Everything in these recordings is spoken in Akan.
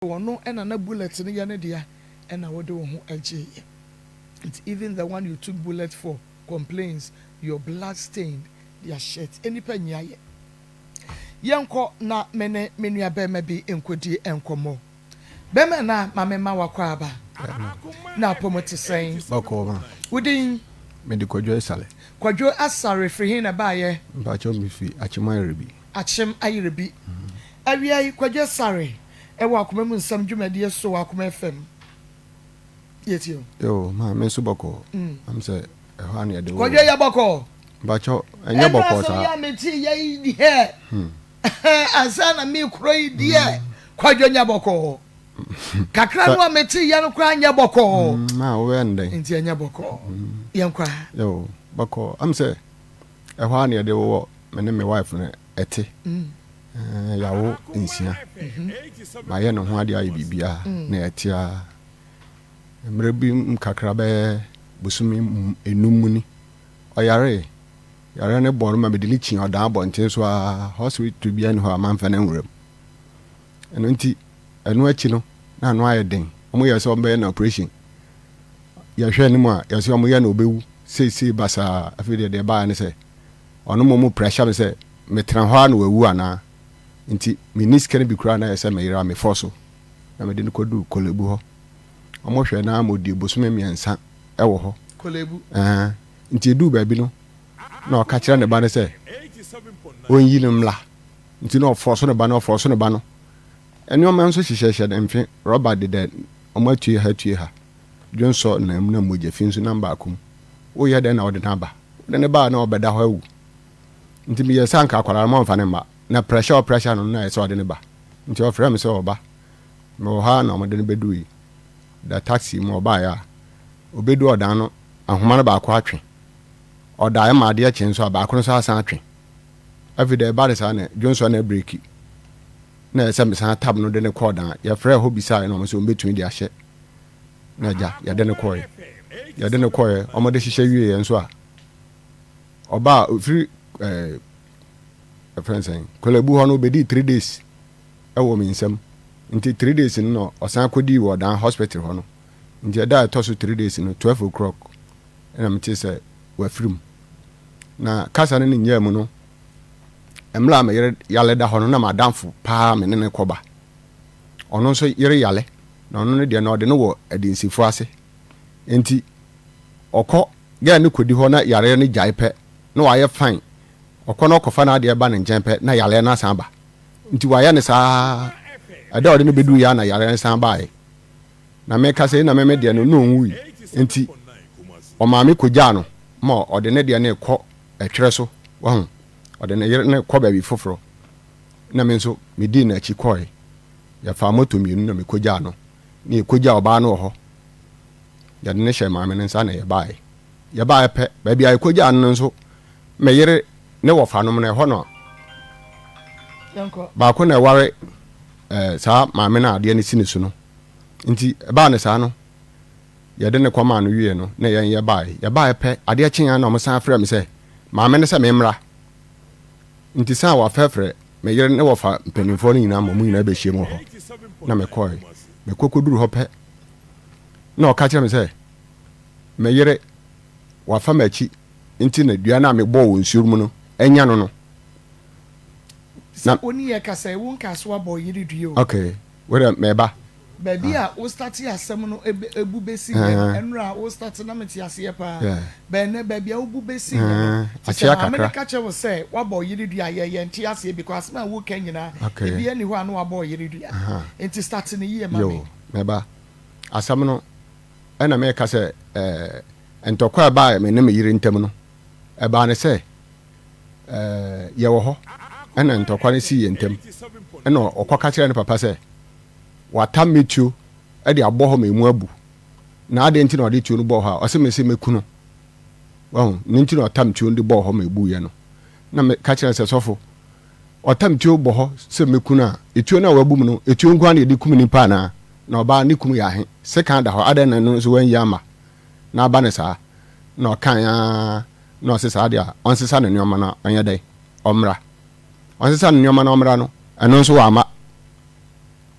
Ɔno na na bullet no yɛ ne dea ɛna wode wo ho gyeeɛ nti even the one you took bullet for complains your blood stained their shirt nnipa nyi ayɛ. Yɛnkɔ na me ne me nua barima bi nkɔdi nkɔmmɔ. Barima na ma me ma w'akwaaba. Na apɔmu te sɛn? Bɔkɔɔ ma. Wo din? Mede Kwadwo Asare. Kwadwo Asare firi he na ɛbaeɛ? Mpakyɛw mefi Akyem Ayerɛbi. Akyem Ayerɛbi. Awia yi, Kwadwo Asare wɔ Akoma mu Nsɛm dwumadie so wɔ Akoma FM. Yɛtie o. Yoo, ma me nso bɔkɔɔ. Am sɛ ɛhɔ a na yɛde woo. Kwadwo yɛ bɔkɔɔ. Mpakyɛw, ɛnyɛ bɔkɔɔ saa. Ɛno asɛm yi a mete yɛ yi deɛ, ansa na mekorɔ yi deɛ, Kwadwo nyɛ bɔkɔɔ. Kakra no a mete yɛ no koraa nyɛ bɔkɔɔ. Ma wobɛyɛ no dɛn? Nti ɛnyɛ bɔkɔɔ. Yɛnkɔ a. Yoo, bɔkɔɔ. Am sɛ ɛhɔ a na yɛde wowɔ me ne me wife no ɛte. Yɛawo nsia. Mayɛ ne ho adeɛ ayɛ biribiara na ɛte ara. Mmerɛ bi mu kakra bɛyɛ bosome enum mu ni, ɔyaree. Yareɛ no bɔɔ no ma mede no kyii ɔdan abɔnten so ara, hospital biara nni hɔ a mamfa no anwura mu. Ɛno nti, ɛno akyi no, na ano ayɛ den. Wɔyɛɛ sɛ wɔbɛyɛ no operation. Yɛhwɛɛ no mu a, yɛsɛ wɔyɛ no ɔbɛwu seesei basaa. Afei deɛ deɛ ɛbaeɛ ne sɛ, ɔno mmom pressure me sɛ metena hɔ ara na wawu anaa? Nti menni sika no bi koraa na ayɛ sɛ meyera mefɔ so na mede no kɔduu Korlebu hɔ. Wɔhwɛɛ no ara ma ɔdii bosome mmiɛnsa wɔ hɔ. Korlebu. Ɛɛ, nti ɛduu baabi no na ɔka kyerɛ ne ba no sɛ ɔnyi no mmra. Nti na ɔfɔ so ne ba no, ɔfɔ so ne ba no. Nneɛma nso hyehyɛhyɛ ne mfe, rɔba deda wɔn atue ha atue ha, dwonsɔ nam mu na mogya fi nso nam baako mu. Woyɛ dɛn na wode no aba? Wode no ba a na ɔbɛda hɔ awu. Nti meyɛɛ sɛ anka akwadaa no momfa no mma. Na pressure a ɔpressure no no na ayɛ sɛ ɔde no ba. Nti ɔfrɛɛ me sɛ ɔba. Mewɔ hɔ ara na wɔde no bɛdui. Da taxi mu ɔbaeɛ a, ɔbɛdu ɔdan no, ahoma no baako atwe. Ɔdaeɛ ma adeɛ kye nso a, baako no nso asan atwe. Afei deɛ ɛba no saa na dwonsɔ no abreaki. Na ɛyɛ sɛ mesan tab no de no kɔ ɔdan. Yɛfrɛɛ hɔ bisaeɛ na wɔn sɛ wɔbɛtumi de ahyɛ. Na agya, yɛde no kɔeɛ. Yɛde no kɔeɛ, wɔde hyehyɛ wieeɛ nso a, Ɔbaa ofiri ɛɛ ɛfrɛ no sɛn Korlebu hɔ no obedii 3 days ɛwɔ me nsam nti 3 days no na ɔsan kɔdii wɔ ɔdan hospital hɔ no nti ɛda a ɛtɔ so 3 days no 12 o'clock ɛna mete sɛ wafiri mu. Na kasa no ne nyaa mu no, mmerɛ a me yere yale da hɔ no na m'adamfo paa me ne no kɔba, ɔno nso yere yale na ɔno no deɛ na ɔde no wɔ adinsifo ase nti ɔkɔ. Girl no kɔdi hɔ na yareɛ no gyae pɛ na wayɛ fine, ɔkɔ na ɔkɔfa n'adeɛ ba ne nkyɛn pɛ na yareɛ no asan aba. Nti wayɛ no saa ɛda a ɔde no bɛduruiɛ ara na yareɛ no san baeɛ. Na meka sɛ na me me deɛ no na ɔnwui nti ɔmaa me kɔgyaa no ma ɔde ne deɛ no rekɔ ɛtwerɛ so, wahu, ɔde ne yere no rekɔ baabi foforɔ na me nso medii n'akyi kɔe. Yɛfaa moto mmienu na mekɔgyaa no na yɛkɔgyaa ɔbaa no wɔ hɔ. Yɛde no hyɛɛ maame no nsa na yɛbaeɛ. Yɛbaeɛ pɛ, baabi a yɛkɔgyaa no no nso, me yere ne wɔfanom no, ɛhɔ na baako na ɛware eh, saa maame no a adeɛ no si ne so no. Nti ɛbaa no saa no, yɛde no kɔmaa no wieɛ no, na yɛn yɛbaeɛ. Yɛbaeɛ pɛ, adeɛ kyeeɛ na wɔsan frɛ me sɛ maame no sɛ memmra. Nti san wɔafrɛfrɛ me yere ne wɔfa mpanimfoɔ no nyinaa ma wɔn nyinaa bɛhyiam wɔ hɔ. Na mekɔe. Mekɔ kɔduru hɔ pɛ, na ɔka kyerɛ me sɛ, Me yere, wafa m'akyi nti na dua no a mebɔɔ wɔ nsuo mu no anya no no. Na. Sɛ wo ne yɛ kasa yi, wo nkaa sɛ woabɔ wo yere dua o. Okay, wo deɛ meba. Baabi a wo starte asɛm no bu bɛsi nnɛ no, ɛnora a wo starte na mete aseɛ paa, but ɛnnɛ baabi a wobu bɛsi nnɛ no, te sɛ maame no ka kyerɛ wo sɛ woabɔ wo yere dua a, yɛ yɛnte aseɛ because asɛm a woreka nyinaa, ebiara nni hɔ a na woabɔ wo yere dua. Nti starte no yie ma me. Yoo, meba. Asɛm no, ɛna meka sɛ ɛɛ ntɔkwa a ɛbaa me ne me yere ntam no, ɛbaa no sɛ ɛɛ yɛwɔ hɔ ɛna ntɔkwa no sii yɛn ntam. Ɛna ɔkɔka kyerɛɛ ne papa sɛ watam me tuo de abɔ hɔ ma emu abu. Na adɛn nti na ɔde tuo no bɔɔ hɔ a ɔse mese mɛku no? Wahu, ne nti na ɔtam tuo no de bɔɔ hɔ ma ebuiɛ no. Na meka kyerɛ no sɛ sɔfo, ɔtam tuo bɔ hɔ sɛ mɛku no a, etuo no a wabu mu no, etuo nko ara na yɛde kum nipa anaa? Na ɔbaa ne kum yɛ ahe? Sekan da hɔ, adɛn na ɛno nso wanyi amma na aba no saa? Na ɔkae ara na ɔse saa deɛ a, ɔnsesa ne nneɛma na ɔnyɛ dɛn? Ɔmmra. Ɔnsesa ne nneɛma na ɔmmra no, ɛno nso wamma.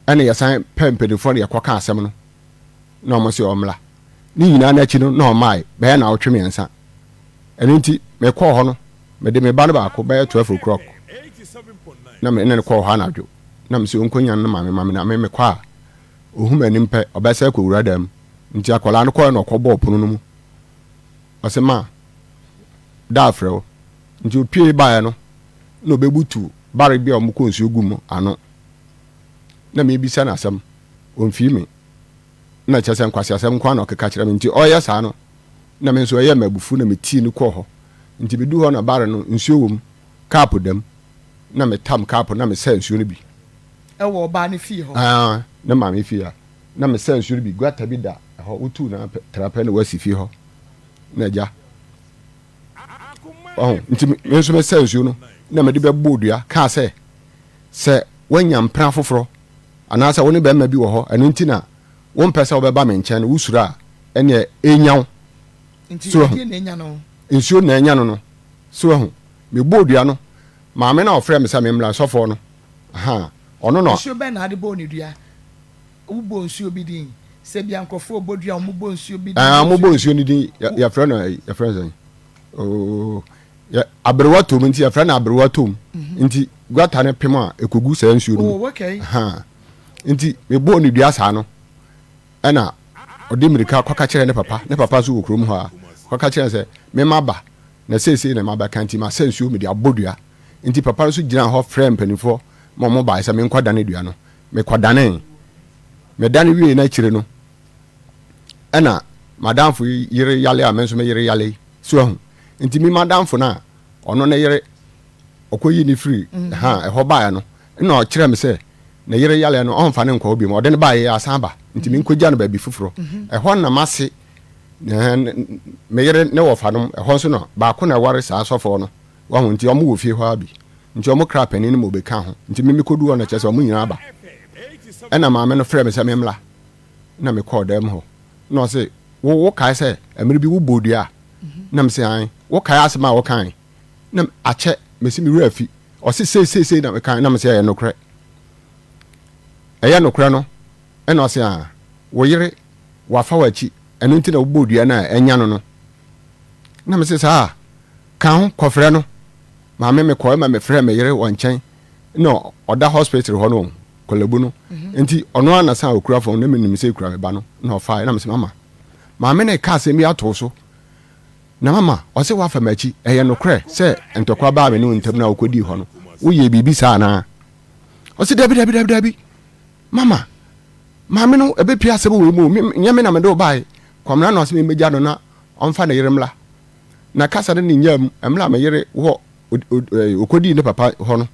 Ɛna yɛsan pɛ mpanimfoɔ no yɛkɔka asɛm no na wɔn se ɔmmra. Ne nyinaa no akyi no na ɔmmae bɛyɛ naawɔtwe mmiɛnsa. Ɛno nti mekɔɔ hɔ no mede me ba no baako bɛyɛ 12 o'clock na me ne no kɔɔ hɔ anadwo na mese ɔnkɔnya ne maame ma me na me mekɔ a ɔhu m'anim pɛ ɔbɛsɛ akɔwura dan mu. Nti akwadaa no kɔɛ na ɔkɔbɔɔ pono no mu. Ɔse ma da afrɛ wo. Nti ɔpue baeɛ no na ɔbɛbutu bare bi a wɔkɔ nsuo gu mu ano. Na mebisa no asɛm, ɔmfii me. Na kyerɛ sɛ nkwaseasɛm nko ara na ɔkeka kyerɛ me. Nti ɔreyɛ saa no, na me nso ɛyɛɛ me abufuo na metii no kɔɔ hɔ. Nti meduu hɔ na bare no nsuo wɔ mu, kaapo da mu. Na metam kaapo na mesaa nsuo no bi. Ɛwɔ ɔbaa no fie hɔ? Aane, ne maame fie ha. Na mesaa nsuo no bi. Guata bi da hɔ, wotuu no ara pɛ, tra pɛ na woasi fie hɔ. Na agya. Wahu? Nti me nso mesaa nsuo no na mede bɛbɔɔ dua kaa sɛ, sɛ woanya mpena foforɔ anaasɛ wo ne barima bi wɔ hɔ, ɛno nti na wompɛ sɛ wobɛba me nkyɛn no, wosuro a, ɛnneɛ ɛnya wo. Nti So wahu? ɛdeɛn na ɛnya no? Nsuo na ɛnya no no. So wahu? Mebɔɔ dua no, maame no a ɔfrɛɛ me sɛ memmra, sɔfoɔ no, aha, ɔno na. Nsuo bɛn na ade bɔɔ ne dua? Wobɔ nsuo bi din? Sɛ bia nkurɔfoɔ rebɔ dua a, wɔbɔ nsuo bi din. Ɛɛ, wɔbɔ nsuo no din, yɛfrɛ no, yɛfrɛ no sɛn? Oo, yɛ aberewa tom nti yɛfrɛ no aberewa tom. Mhm. Nti guata no pem a ɛkɔgu saa nsuo no mu. Oh, okay. Ha. Nti mebɔɔ ne dua saa no, ɛna ɔde mmirika kɔka kyerɛ ne papa. Ne papa nso wɔ kurom hɔ a, kɔka kyerɛ no sɛ, mema ba, na seesei na mabɛka nti masɛ nsuo mede abɔ dua. Nti papa no nso gyinaa hɔ frɛɛ mpanimfoɔ ma wɔn baeɛ sɛ menkɔdane dua no. Mekɔdanee. Medane wiei no akyire no, ɛna m'adamfo yi yere yale a me nso me yere yale yi. So ahu? Nti me m'adamfo no a ɔno ne yere ɔkɔyi ne firi mm. ha ɛhɔ baeɛ no, ɛna ɔkyerɛ me sɛ ne yere yale no ɔmfa ne nkɔ hɔ biom. Ɔde no baeɛ asan ba. Nti mm. menkɔgya no baabi foforɔ. Mm-hmm. Ɛhɔ na m'ase me yere ne wɔfa nom ɛhɔ nso na baako na ɛware saa sɔfoɔ no. Wahu? Nti ɔmo wɔ fie hɔ ara bi. Nti ɔmo kraa panin no ma ɔbɛkaa ho. Nti me mekɔduu hɔ no kyerɛ sɛ ɔmo nyinaa aba. Ɛna maame no frɛɛ me sɛ memmra. Na mekɔɔ dan mu hɔ. Na ɔse, wo wokae sɛ mmerɛ bi wobɔɔ dua a? Na mese, ae. Wokae asɛm a wokae? Na akyɛ, mese me werɛ afi. Ɔse, sei sei sei na mekae. Na mese, ɛyɛ nokorɛ. Ɛyɛ nokorɛ no? Ɛna ɔse, aa, wo yere wafa w'akyi, ɛno nti na wobɔɔ dua no a anya no no. Na mese, saa? Ka ho, kɔfrɛ no. Maame mekɔe ma mefrɛɛ me yere wɔ nkyɛn na ɔda hospital hɔ no Korle-Bu no. Mhm. Nti ɔno ara na san okura fon na menim sɛ ekura me ba no na ɔfae na mese mama. Maame no reka asɛm bi ato wo so. Na mama ɔse woafa m'akyi. Ɛyɛ nokorɛ sɛ ntɔkwa baa me ne wo ntam na wokɔdii hɔ no woyɛɛ biribi saa anaa? Ɔse dabi dabi dabi dabi. Mama, maame no ɛbɛpie asɛm wei mu o. Nyɛ me na mede wo bae. Kwamena na ɔse memmɛgya no na ɔmfa ne yere mmra. Na kasa no ne nyaa mu mmerɛ a me yere wɔ ɔkɔdii ne papa hɔ no,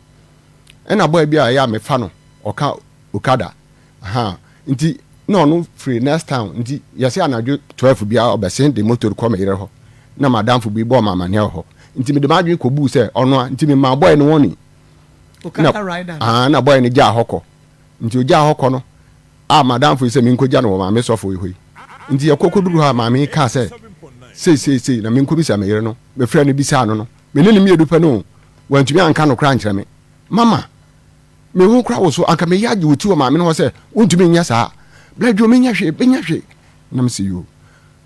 ɛna bɔɛ bi a ɛyɛ a mefa no ɔka Okada ha nti na ɔno firi next town nti yɛsɛ anadwo 12 biara ɔbɛsen de motor kɔ me yere hɔ na madamfo bi bɔɔ me amaneɛ wɔ hɔ nti mede m'adwene kɔbuu sɛ ɔno a nti memaa bɔɛ no wɔne na, na bɔɛ no gyaa hɔ kɔ nti ɔgyaa hɔ kɔ no a m'adamfo yi sɛ menkɔgya no wɔ maame sɔfo yi hɔ yi. Nti yɛkɔ kɔduru hɔ a maame yi kaa sɛ sei sei sei na menkɔbisa me yere no. Mefrɛɛ no bisaa no no, me ne no mmienu pɛ no o, wantumi anka nokorɛ ankyerɛ me. Mama, me ho koraa woso, anka meyɛ agye wo ti wɔ maame no hɔ sɛ wontumi nyɛ saa. Bla dwo, menyɛ hwee, menyɛ hwee. Na mese yoo.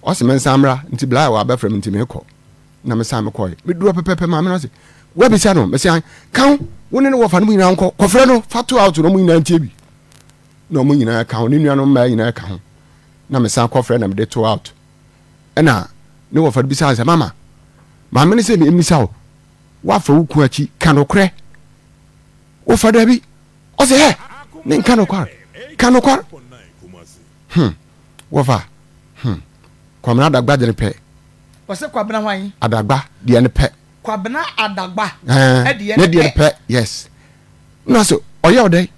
Ɔse mensan mmra, nti bla a wabɛfrɛ me nti mekɔ. Na mesan mekɔe. Meduru hɔ pɛpɛɛpɛ maame no se, woabisa no? Mese ae. Ka ho, wo ne ne wɔfa no mo nyinaa nkɔ, kɔfrɛ no, fa to out na ɔmo nyinaa ntie bi. na wɔn nyinaa ka ho, ne nuanom mmaa nyinaa ka ho, na mesan kɔfrɛ na mede to out. Ɛna ne wɔfa no bisaa sɛ, mama, maame no sɛ memmisa wo, woafa wo kun akyi, ka nokorɛ. Wofa dabi. Ɔsɛ hɛ, ne nka nokwar, ka nokwar. Hmm, wɔfa, hmm, Kwamena Adagba de ne pɛ. Ɔsɛ Kwabena hwan? Adagba deɛ ne pɛ. Kwabena Adagba deɛ ne pɛ. pɛ, yes. Na sɛ ɔyɛ ɔdɛn?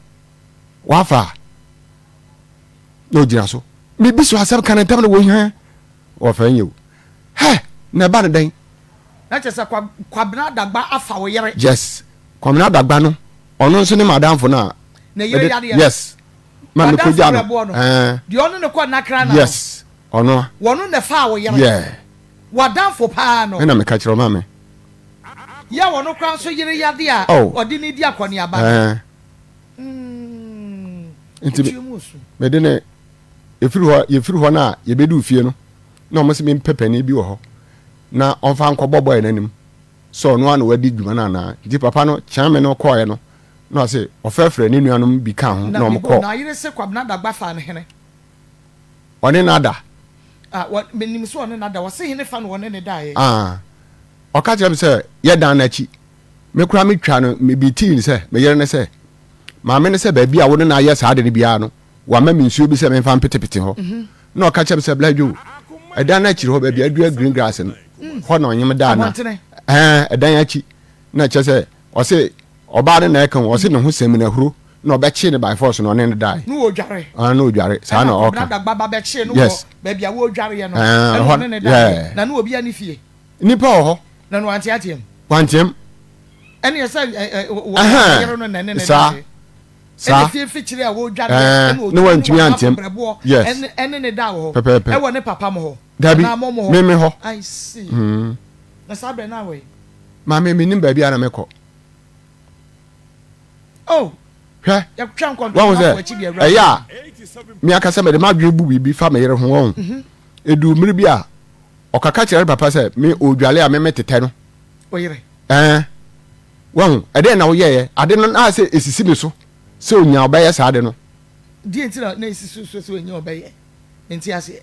Wafa a, na ogyina so. Biribi so asɛm ka no ntɛm na wɔhia wɔfɛ nyɛ o. Hɛ, na ɛba no dɛn? Na kyerɛ sɛ Kwabena Adagba afa wo yere. Yes, Kwabena Adagba no, ɔno nso ne madamfo no a. Ne yere yadeɛ no. Yes. Ma me kogya no. no. Ɛɛ. Deɛ ɔno ne kɔ nakra na. Yes, ɔno a. Wɔno na ɛfaa wo yere. Yeah. W'adamfo paa no. Ɛna meka kyerɛ ɔma me. Yɛ ɔno koraa nso yere yadeɛ a. Oh. Ɔde ne di akɔneaba no. Ɛɛ. Nti mede ne ɛfiri hɔ yɛfiri hɔ no a yɛbɛduu fie no na ɔmo sɛ mempɛ panin bi wɔ hɔ na ɔmfa nkɔbɔ bɔɛ no anim sɛ ɔno ara na wadi dwuma no anaa. Nti papa no kyea me no kɔɔɛ no na ɔse ɔfrɛfrɛ ne nuanom bi kaa ho na ɔmo kɔɔ. Na yere se Kwabena Dagba faa no hene. Ɔne no ada? Ah, wɔ, menim sɛ ɔne no ada. Ɔse hene fa na ɔne no daeɛ? Ah, ɔka kyerɛ me sɛ yɛ dan no akyi. Me koraa me twa no, me bi tii no sɛ, me yere no sɛ, maame no sɛ baabi a wo ne no ayɛ saa ade no biara no, wama me nsuo bi sɛ memfa mpetepete hɔ. Na ɔka kyerɛ me sɛ, Bla Joe, ɛdan no akyiri hɔ baabi a adua green grass no, hɔ na ɔnyem daa na, ɛɛ, ɛdan akyi. Na kyerɛ sɛ, ɔse ɔbaa no na ɛka o, ɔse ne ho sɛminahuro na ɔbɛkyee no by force na ɔne no dae. Na ɔdware. Ah, na ɔdware, saa na ɔka. Ɛna Kwabena Dagba ba bɛkyee no wɔ baabi a wɔredwareɛ no, ɛna ɔne no daeɛ. Na na obiara nni fie. Nnipa wɔ hɔ. Na no wanteateam. Wanteam. Ɛne ɛsɛ wɔ yere no na ɛne ne daeɛ. Saa. Ɛna fie mfikyire a wɔredwareɛ ɛna ɔtumi ne wantumi anteam. Yes. Ɛne ne da wɔ hɔ. Pɛpɛɛpɛ. Ɛwɔ ne papa mo hɔ. Dabi, me me hɔ. I see. Na saa berɛ no awɔ yi. Maame, menim baabi a na mekɔ. Oh. Hwɛ, wahu sɛ ɛyɛ a me ankasa mede m'adwene bu biribi fa me yere ho wɔn. Edu mmere bi a ɔkaka kyerɛ ne papa sɛ me odwale a me me tetɛ no. Oyere. Ɛɛ. Wahu, ɛdɛn na woyɛeɛ? Ade no na sɛ esisi me so sɛ onya ɔbɛyɛ saa ade no. Deɛ nti na na esisi so sɛ onya ɔbɛyɛ? Mente aseɛ.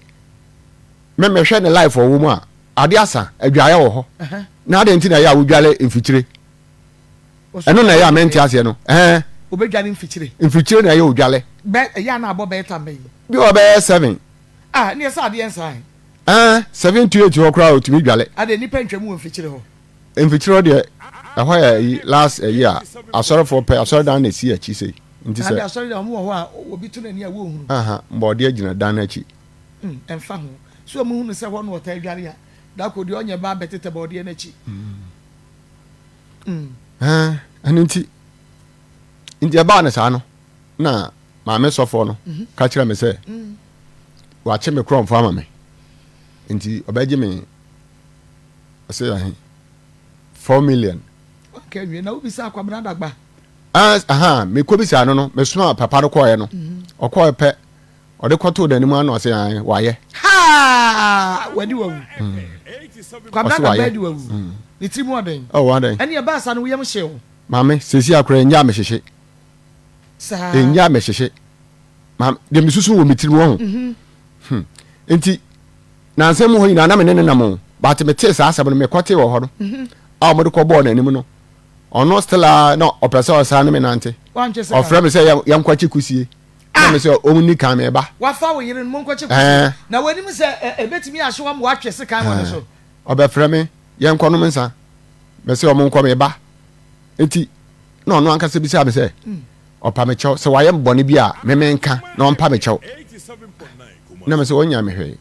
Me mehwɛ ne life ɔwɔ mu a, ade asa, adwaeɛ wɔ hɔ. Na adɛn nti na ɛyɛ a wodwale mfikyire? Ɛno na ɛyɛ a mente aseɛ no. Ɛɛ. Obedwale mfikyire. Mfikyire na ɛyɛ odwale. Bɛ ɛyɛ a na abɔ bɛyɛ tam bɛyi. Bi wɔ bɛyɛ seven. Ah, ne ɛsɛ adeɛ nsa he. Ɛɛ, 7 to 8 hɔ koraa otumi dwale. Ade nipa ntwam wɔ mfikyire hɔ. Mfikyire hɔ deɛ, ɛhɔ yɛ ayi last ayi a asɔrefoɔ pɛ, asɔredan na esi akyi sei. Nti sɛ. Ade asɔredan wɔn wɔ hɔ a obi to n'ani a wɔnhunu. Aha, mbɔɔdeɛ gyina dan no akyi. Hmm, ɛmfa ho. So wɔn hunu sɛ hɔ na ɔtaa dware a, dako deɛ ɔnyɛ ba abɛtetɛ bɔɔdeɛ no akyi. Hmm. Ɛɛ, ɛno nti, nti ɛbaa no saa no, na maame sɔfoɔ no ka kyerɛ me sɛ wakye me korɔmfoɔ ama me nti ɔbɛgye me ɔsɛ ahe 4 million. Okay, wie na wobisa Akwabena Dagba. Aha, mekɔbisaa no no, mesoma papa no kɔɔɛ no, ɔkɔɔɛ pɛ ɔde kɔtoo n'anim ano ɔsɛ ae wayɛ. Ha! Wadi wawu. Kwabena Dagba adi wawu. Ne tiri mu ɔden. Oh, ɔden. Ɛne ɛbaa saa no wo yam hyew. Maame, sɛsi akora ɛnyɛ a mehyehye. Saa. Ɛnyɛ a mehyehye. Maame, deɛ mesusu wɔ me tirim wɔ ho. Hmm. Nti, nansa mu hɔ nyinaa na me ne ne nam o. But metee saa asɛm no, mekɔtee wɔ hɔ no, a wɔde kɔbɔɔ n'anim no, ɔno still a na ɔpɛ sɛ ɔsan ne me nante. Ɔfrɛ me sɛ yɛnkɔkye kusie. Na me sɛ ɔmu ni kan meba. Wafa wo yere no, monkɔkye kusie. Na w'anim sɛ ɛbɛtumi ahye wo ama woatwe sekan wɔ ne so. Ɔbɛfrɛ me, yɛnkɔnom nsa. Mese ɔmo nkɔ meba. Nti, na ɔno ankasa bisaa me sɛ ɔpa me kyɛw sɛ wayɛ me bɔne bi a me menka na ɔmpa me kyɛw na me sɛ ɔnya me hwee.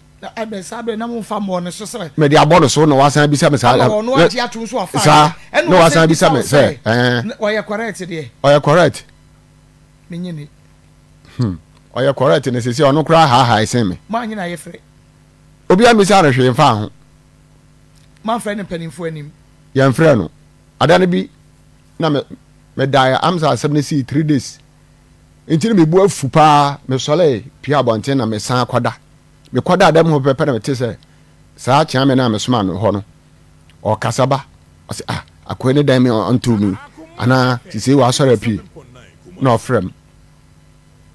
Mede abɔ no so na wasan bisa me saa saa na wasan bisa me sɛ ɛɛ ɔyɛ correct deɛ ɔyɛ correct menye ni ɔyɛ correct ne sɛ sɛ ɔno koraa haahae sen me. Mo anyina yɛ frɛ. Obiara mmisa no hwee mfa ho. Mamfrɛ no mpanimfoɔ anim. Yɛmfrɛ no. Ada no bi na me medaeɛ am sɛ asɛm no sii 3 days nti na mebu afu paa. Mesɔre pie abɔnten na mesan kɔda. Mekɔda dɛm hɔ pɛpɛ na mete sɛ saa kyea me no a mesoma no hɔ no ɔkasa ba, ɔsɛ, "Ah, akoa ne dan mi ɔntew mi anaa sisei wasɔre apue." Na ɔfrɛ m,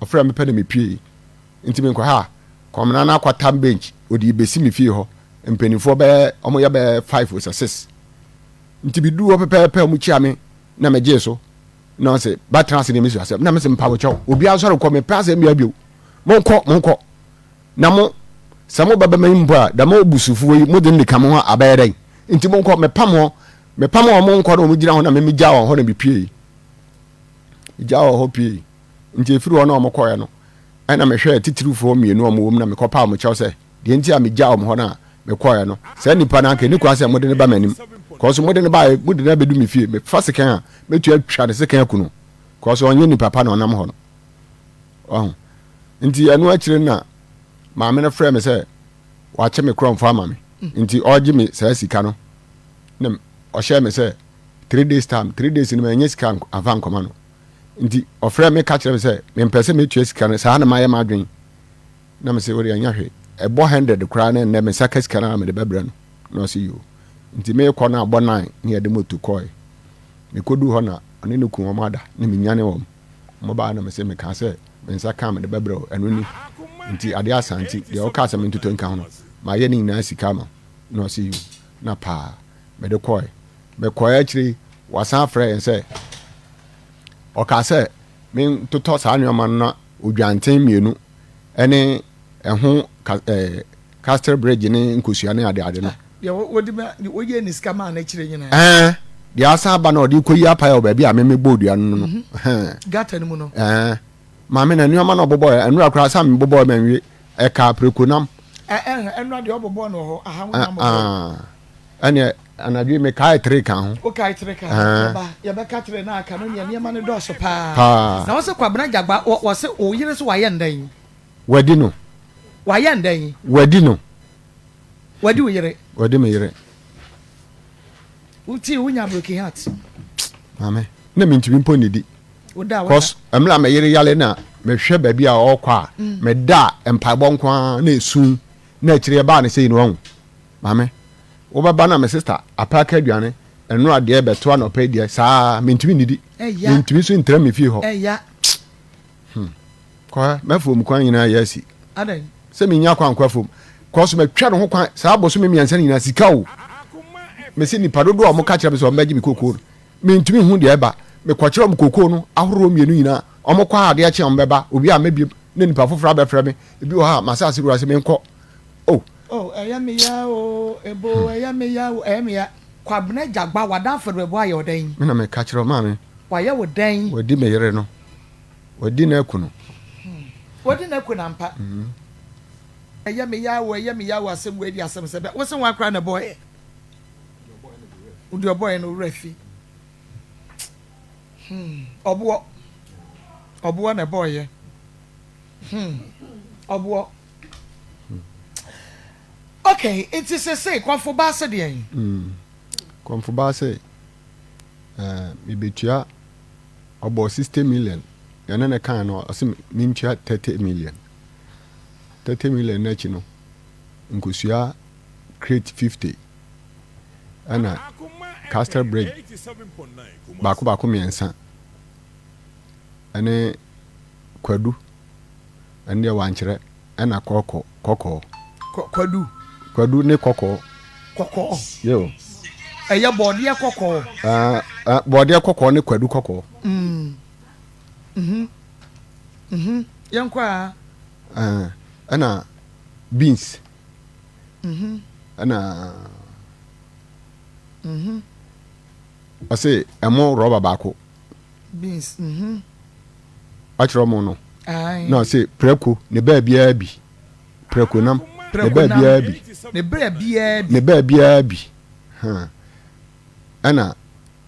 ɔfrɛ me pɛ na mepue. Nti menkɔ ha kɔmena no akɔtam bench ɔde bɛsi me fie hɔ. Mpanimfoɔ bɛyɛ ɔmo yɛ bɛyɛ five or six, nti bi du hɔ pɛpɛɛpɛ ɔmo kyia me na megye so na ɔsɛ bɛtena ase ne me su asɛm na mesɛ mpa wo kyɛw, obiara nsɔre kɔ, mepɛ asɛm bia bio, monkɔ, monkɔ na mo sɛ mo bɛbɛma yi mpo a dɛm obusufoɔ yi mode nika mo ho abɛyɛ dɛn? Nti monkɔ. Mepam hɔ, mepam hɔ, monkɔ na ɔmo gyina hɔ na memegya wɔn hɔ na mepie megya wɔ hɔ pie. Nti efiri hɔ na ɔmo kɔɛ no ɛna mehwɛɛ titirifoɔ mmienu a ɔmo wɔ mu na mekɔpaa ɔmo kyɛw sɛ deɛ nti a megya wɔn hɔ no a mekɔɛ no, saa nipa no anka ɛni kwan sɛ mode no ba m'anim kɔɔ so mode no ba, mode no abɛdu me fie, mefa sekan a mɛtua atwa ne sekan aku no kɔɔ so ɔnyɛ nipa pa na ɔnam hɔ no ɔho. Nti ɛno akyire na maame no frɛ me sɛ wakye me korɔmfo ama me, nti ɔregye me saa sika no na ɔhyɛɛ me sɛ 3 days time. 3 days no manyɛ sika amfa nkɔma no. Nti ɔfrɛɛ me ka kyerɛɛ me sɛ mempɛ sɛ mɛtua sika no, saa na mayɛ m'adwene. Na mese wode ɛnyɛ hwee, ɛbɔ hundred koraa na ɛnnɛ me nsa ka sika no a mede bɛbrɛ no. Na ɔse yoo. Nti meekɔ no abɔ nine na yɛde moto kɔɔe. Mekɔduu hɔ na ɔne ne kun wɔn ada na menyane wɔn. Wɔn baa na mese mekaa sɛ me nsa ka a mede bɛbrɛ wo, ɛno ni. Nti adeɛ asa nti deɛ wokaa sɛ mentotɔ nka ho no mayɛ ne nyinaa sika ama wo. Na ɔse yoo. Na paa mede kɔɔe. Mekɔe akyire yi, wɔasan afrɛ yɛn sɛ ɔkaa sɛ mentotɔ saa nneɛma no na odwanten mmienu ne ɛho ka ɛɛ castle bridge ne nkosua ne adeade no. Deɛ wɔde ma wɔyɛ ne sika maa n'akyire nyinaa. Ɛɛ deɛ asan aba na ɔde kɔyi apae wɔ baabi a meme bɔɔ dua no no. Mhm. Gata no mu no. Ɛɛ maame na nneɛma na ɔbobɔɛ ɛnora koraa sɛ mebobɔɛ manwie ɛka preko nam. Ɛɛ ɛnora deɛ ɔbobɔɔ no wɔ hɔ aha wo na mobɔɔ. Ɛneɛ anadwo yi mekae tere ka ho. Wokae tere ka ho. Yɛba yɛbɛka tere na aka no neɛ nneɛma no dɔɔso paa. Paa. Na wɔse Kwabena Gyagba wɔ wɔse wo yere so wayɛ ndɛn? Wadi no. Wayɛ ndɛn? Wadi no. Wadi wo yere. Wadi me yere. Wotii wonya broken heart. Maame na mentumi mpo nnidi. Woda woda. Cause mmerɛ a me yere yale na mehwɛ baabi a ɔrekɔ a meda a mpaebɔ nko ara na esu na akyire ɛbaa no sei no wahu. Maame, wobɛba na me sista apaake aduane, ɛnora deɛ bɛto anɔpa yi deɛ saa mentumi nnidi. Mentumi nso ntra me fie hɔ. Hmm. Kɔha, m'afuom kwan nyinaa yɛ asi. Sɛ menya kwan kɔ afuom. Kɔ so matwa ne ho kwan saa bosome mmiɛnsa no nyinaa sika o. Mese nipa dodoɔ a wɔka kyerɛ me sɛ wɔbɛgye me kokoo no. Mentumi nhu deɛ ɛba. Mekɔkyerɛ wɔn kokoo no ahoroɔ mmienu nyinaa. Wɔkɔ a adeɛ kye a wɔbɛba. Obi a mɛbiem na nipa foforɔ abɛfrɛ me. Ebi wɔ hɔ a m'asase wura sɛ menkɔ. Oh. Oh, ɛyɛ me ya o, ebo, ɛyɛ me ya o, ɛyɛ me ya. Kwabena Gyagba, w'adamfo de bɛbɔ ayɛ wo dɛn? Me na meka kyerɛ wo, maame. Wayɛ wo dɛn? Wadi me yere no, wadi no aku no. Wadi no aku no ampa. Ɛyɛ me ya o, ɛyɛ me ya o, asɛm wei de asɛm sɛ bɛ. Wo se hwan koraa na ɛbɔeɛ? Deɛ ɔbɔeɛ no, wo werɛ afi. Hmm, ɔboɔ. Ɔboɔ na ɛbɔeɛ. Hmm, ɔboɔ. Okay, nti sesei kɔmfo baa se deɛn? Mm, kɔmfo baa se, eh, mebetua ɔbɔ 60 million. Yɛne ne kan no, ɔse mentua 30 million. 30 million no akyi no, nkosua crate 50 ɛna castle bridge baako baako mmiɛnsa ɛne kwadu. Ɛno deɛ wankyerɛ. Ɛna kɔkɔ, kɔkɔɔ. Kɔ, kwadu. Kwadu ne kɔkɔɔ. Kɔkɔɔ. Yo. Ɛyɛ bɔɔdeɛ kɔkɔɔ. Uh, uh, bɔɔdeɛ kɔkɔɔ ne kwadu kɔkɔɔ. Mm. Mhm. Mhm. Yɛnkɔ a. Uh, ɛna beans. Mhm. Ɛna. Mhm. Ɔse ɛmo rɔba baako. Beans. Mhm. Wakyerɛ ɔmo no. Na ɔse prɛko ne baabiara bi. Prɛko nam ne baabiara bi. Ne baabiara bi. Ne baabiara bi. Ha. Ɛna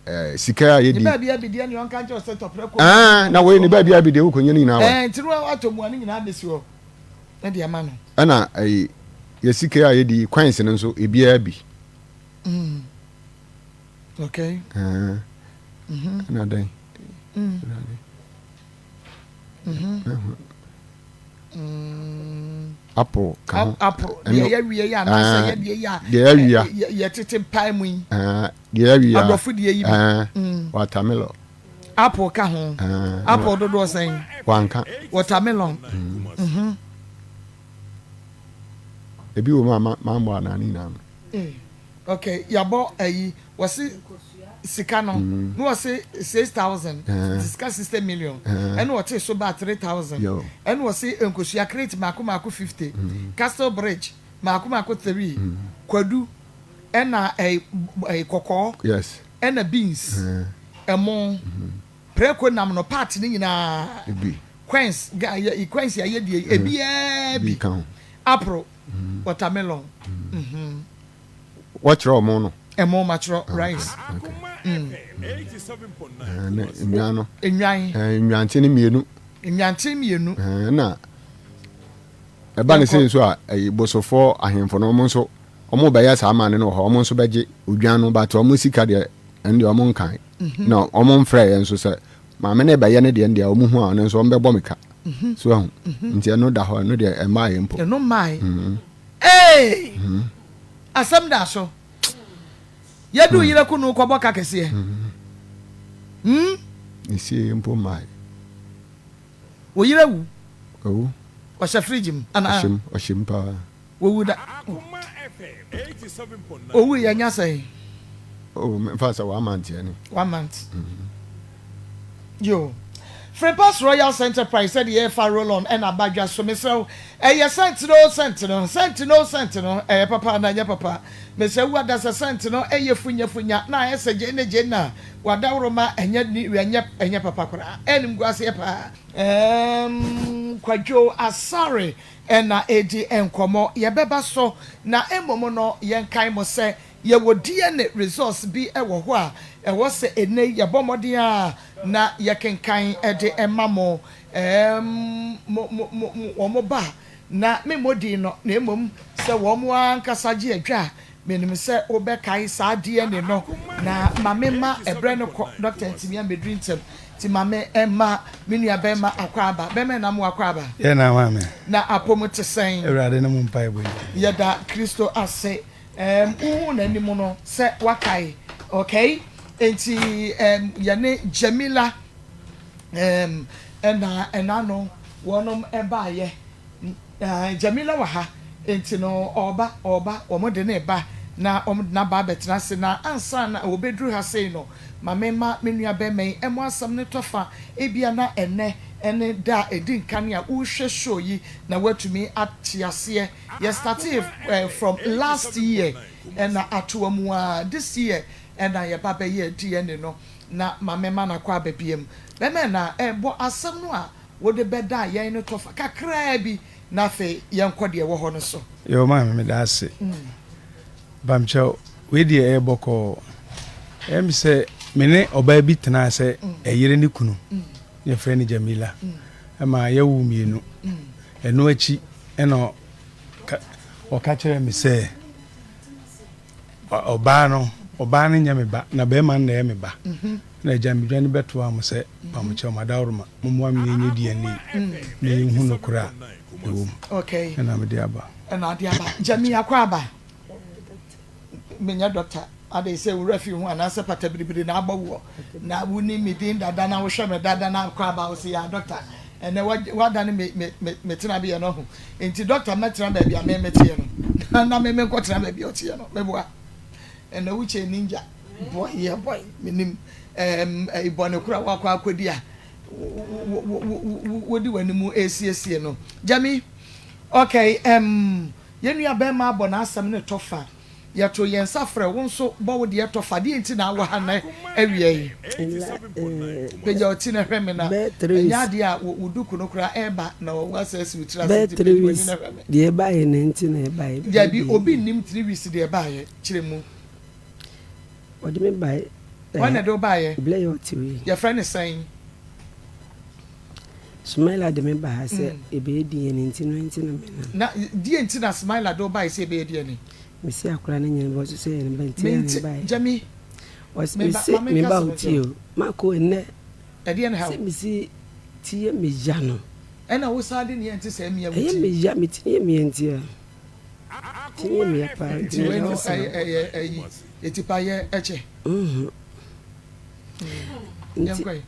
eh, sika a yɛdi. Ne baabiara bi deɛ ne ɔnka nkyerɛ sɛ tɔ prɛko. Ah, na wei ne baabiara bi deɛ wokɔnya ne nyinaa wɔ. Eh, nti no atɔ mua ne nyinaa bɛsi hɔ. Ne deɛ ma no. Ɛna eh, yɛ sika a yɛdi coins no nso ebiara bi. Mm. Okay. Ah. Mhm. Ɛna dɛn? Mm. Mhm. Mm. Apple ka ho. Apple deɛ yɛwie yɛ anaasɛ ah, yɛ deɛ yɛ a. Deɛ yɛwie a. Yɛtete mpae mu yi. Ah, deɛ yɛwie a. Aborɔfo deɛ yi bi. Ah, mm. Watermelon. Apple ka ho. Apple dodoɔ sɛn? Wanka. Watermelon. Mm. Mhm. Ebi wɔ mu a mammɔ anaa ne nyinaa no. Eh. Okay yabɔ ayi wɔse sika no na wɔse 6000 sika 60 million ɛna wɔte so ba 3000 ɛna wɔse nkosua crate mako mako 50 castle bridge mako mako 3 kwadu ɛna ɛyi kɔkɔɔ yes ɛna beans ɛmo preko nam no part ne nyinaa coins coins yɛ die ebiaa bi apro watermelon. Wɔkyerɛ ɔmo no. Ɛmo makyerɛ rice. Nnwan no. Nnwan. Nnwanten mmienu. Nnwanten mmienu. Na ɛba ne sɛ nso a ɛyi bosofoɔ ahemfo no ɔmo nso ɔmo bɛyɛ saa amane no wɔ hɔ ɔmo nso bɛgye odwan no but ɔmo sika deɛ ɛno deɛ ɔmo nkan mhm. na ɔmo mfrɛ yɛn nso sɛ. Maame no rebɛyɛ ne deɛ no deɛ wɔn hu a ɔno nso wɔn bɛbɔ me ka. So ahu? Nti ɛno da hɔ, ɛno deɛ ɛmmaeɛ mpo. Ɛno mmae. Ee! Asɛm da so. Yɛdu yerɛ kunu kɔbɔ ka kɛseɛ. Hmm? Ne sie mpo mmae. Wo yerɛ wu? Owu. Ɔhyɛ fridge mu anaa? Ɔhyɛ mu, ɔhyɛ mu paa. Wowu da. Owu yɛ nya sɛn? Oh, mfa sɛ one month yɛ ni. One month. Yo. Frepass Royal Enterprise sɛdeɛ yɛfa roll on ɛna aba dwa so mesrɛ wo ɛyɛ sɛnt no sɛnt no sɛnt no sɛnt no ɛyɛ papa anaa ɛnyɛ papa mesrɛ wo ada sɛ sɛnt no ɛyɛ funya funya na ayɛ sɛ gyeene gyeene a wadaworoma ɛnyɛ ni ɛnyɛ ɛnyɛ papa koraa ɛnimguaseɛ paa. Ɛɛm Kwadwo Asare na ɛredi nkɔmmɔ. Yɛbɛba so, na mmom no yɛnkae mo sɛ yɛwɔ DNA results bi wɔ hɔ a ɛwɔ sɛ ɛnnɛ yi yɛbɔ mmɔden ara na yɛkenkan de ma mo. Ɛɛm, mo, mo, mo, wɔn ba a, na memmɔ din no, na mmom sɛ wɔn ara ankasa gye adwa a, Menim sɛ wobɛkae saa DNA no, na ma me mma ɛberɛ no kɔ. Dɔkta ntumi ammɛduru ntɛm, nti ma me mma me nua bɛrima Akwaaba. Bɛrima ɛna mo Akwaaba? Yɛ na maame. Na apɔ mu te sɛn? Awurade ne mo mpaebɔ nti. Yɛda Kristo ase. Ɛɛm, wohuu n'anim no sɛ woakae. Okay? Enti ɛɛm, yɛne Jamila ɛɛm, ɛna ɛna no wɔnom ɛbaeɛ. Aah Jamila wɔ ha, enti no ɔreba, ɔreba, wɔde no reba na wɔde no aba abɛtena ase. Na ansa na wɔbɛduru ha sei no, ma memma me nuabarima yi mmɔ asɛm no tɔfa. Ebia na ɛnnɛ ne da a ɛdi nkan a worehwɛ show yi na woatumi ate aseɛ. Yɛ startee from last year na atoa mu ara, this year na yɛba bɛyɛɛ DNA no. Na ma memma no akɔ aba biam. Bɛmɛ na bɔ asɛm no a Wode bɛdan yɛn no tɔfa kakraa bi na afei yɛnkɔ deɛ ɛwɔ hɔ no so. Yoo maame meda ase. Mpamkyɛw wei deɛ ɛyɛ bɔkɔɔ. Ɛyɛ me sɛ me ne ɔbaa bi tenaa sɛ ɛyere ne kunu. Yɛfrɛ no Jamila. Ɛma yɛwo mmienu. Ɛno akyi ɛna ɔka kyerɛɛ me sɛ ɔbaa no ɔbaa no nyɛ me ba na bɛrima no na ɛyɛ me ba. Na agya medwane bɛtoaa mo sɛ Pamokyɛw, m'adaworoma, mommoa me na yɛnyɛ DNA na yɛnhu nokorɛ a ɛwɔ mu. Okay. Ɛna mede aba. Ɛna ade aba. Gyami akɔ aba. Menyɛ dɔkta. Ade sɛ wura fi ho anaasɛ pata biribiri na abɔ woɔ. Na woni me din dada na wohwɛ me dada na akɔ aba wo sɛ yɛ dɔkta. Ɛnɛ wadane me me me me tenabeɛ no ho. Nti dɔkta mɛtena baabi a me meteɛ no. Na me menkɔtena baabi a ɔteɛ no. Meboa. Ɛnɛ wokyɛ ninja. Bɔe yɛ bɔe. Menim. Ɛɛm, bɔne koro a woakɔ akɔdi a wode w'anim resiesie no. Gyami, okay, ɛɛm, yɛn nua barima abɔ n'asɛm no tɔ fa. Yɛto yɛn nsa frɛ wo nso bɔ wo deɛ tɔ fa. Deɛ nti na wɔ ha nnɛ awia yi? Pagya wo ti na hwɛ me na ɛnyɛ adeɛ a wo duku no koraa ɛreba na woasɛ asi wo tiri ase nti pagya w'ani na hwɛ me. Deɛ ɛbaeɛ no nti na ɛbaeɛ. Dabi, obi nnim 3 weeks deɛ ɛbaeɛ. Kyerɛ mu. Ɔde me bae. Hwan na ɛde wo baeɛ? Berɛ yɛ ɔte wei. Yɛfrɛ no sɛn? Smaila de me ba ha sɛ yɛbɛyɛ DNA nti no nti na menam. Na deɛ nti na Smaila de wo baeɛ sɛ yɛbɛyɛ DNA? Mese akwadaa no nyɛ ne ba, ɔse sɛ ɛyɛ ne ba nti na ne baeɛ. Gyami, Ɔse mese me ba wo tie o, mako ɛnnɛ. Ɛdeɛ ne ha o? Sɛ mese ti yɛ me ya no. Ɛna wo saa de neɛ nte saa mia wo ti. Ɛyɛ me ya, me ti no yɛ me ya nti a. Ti no yɛ me ya paa nti wei no ɛyɛ ɛyi etipa yɛ ɛkyɛ. Nti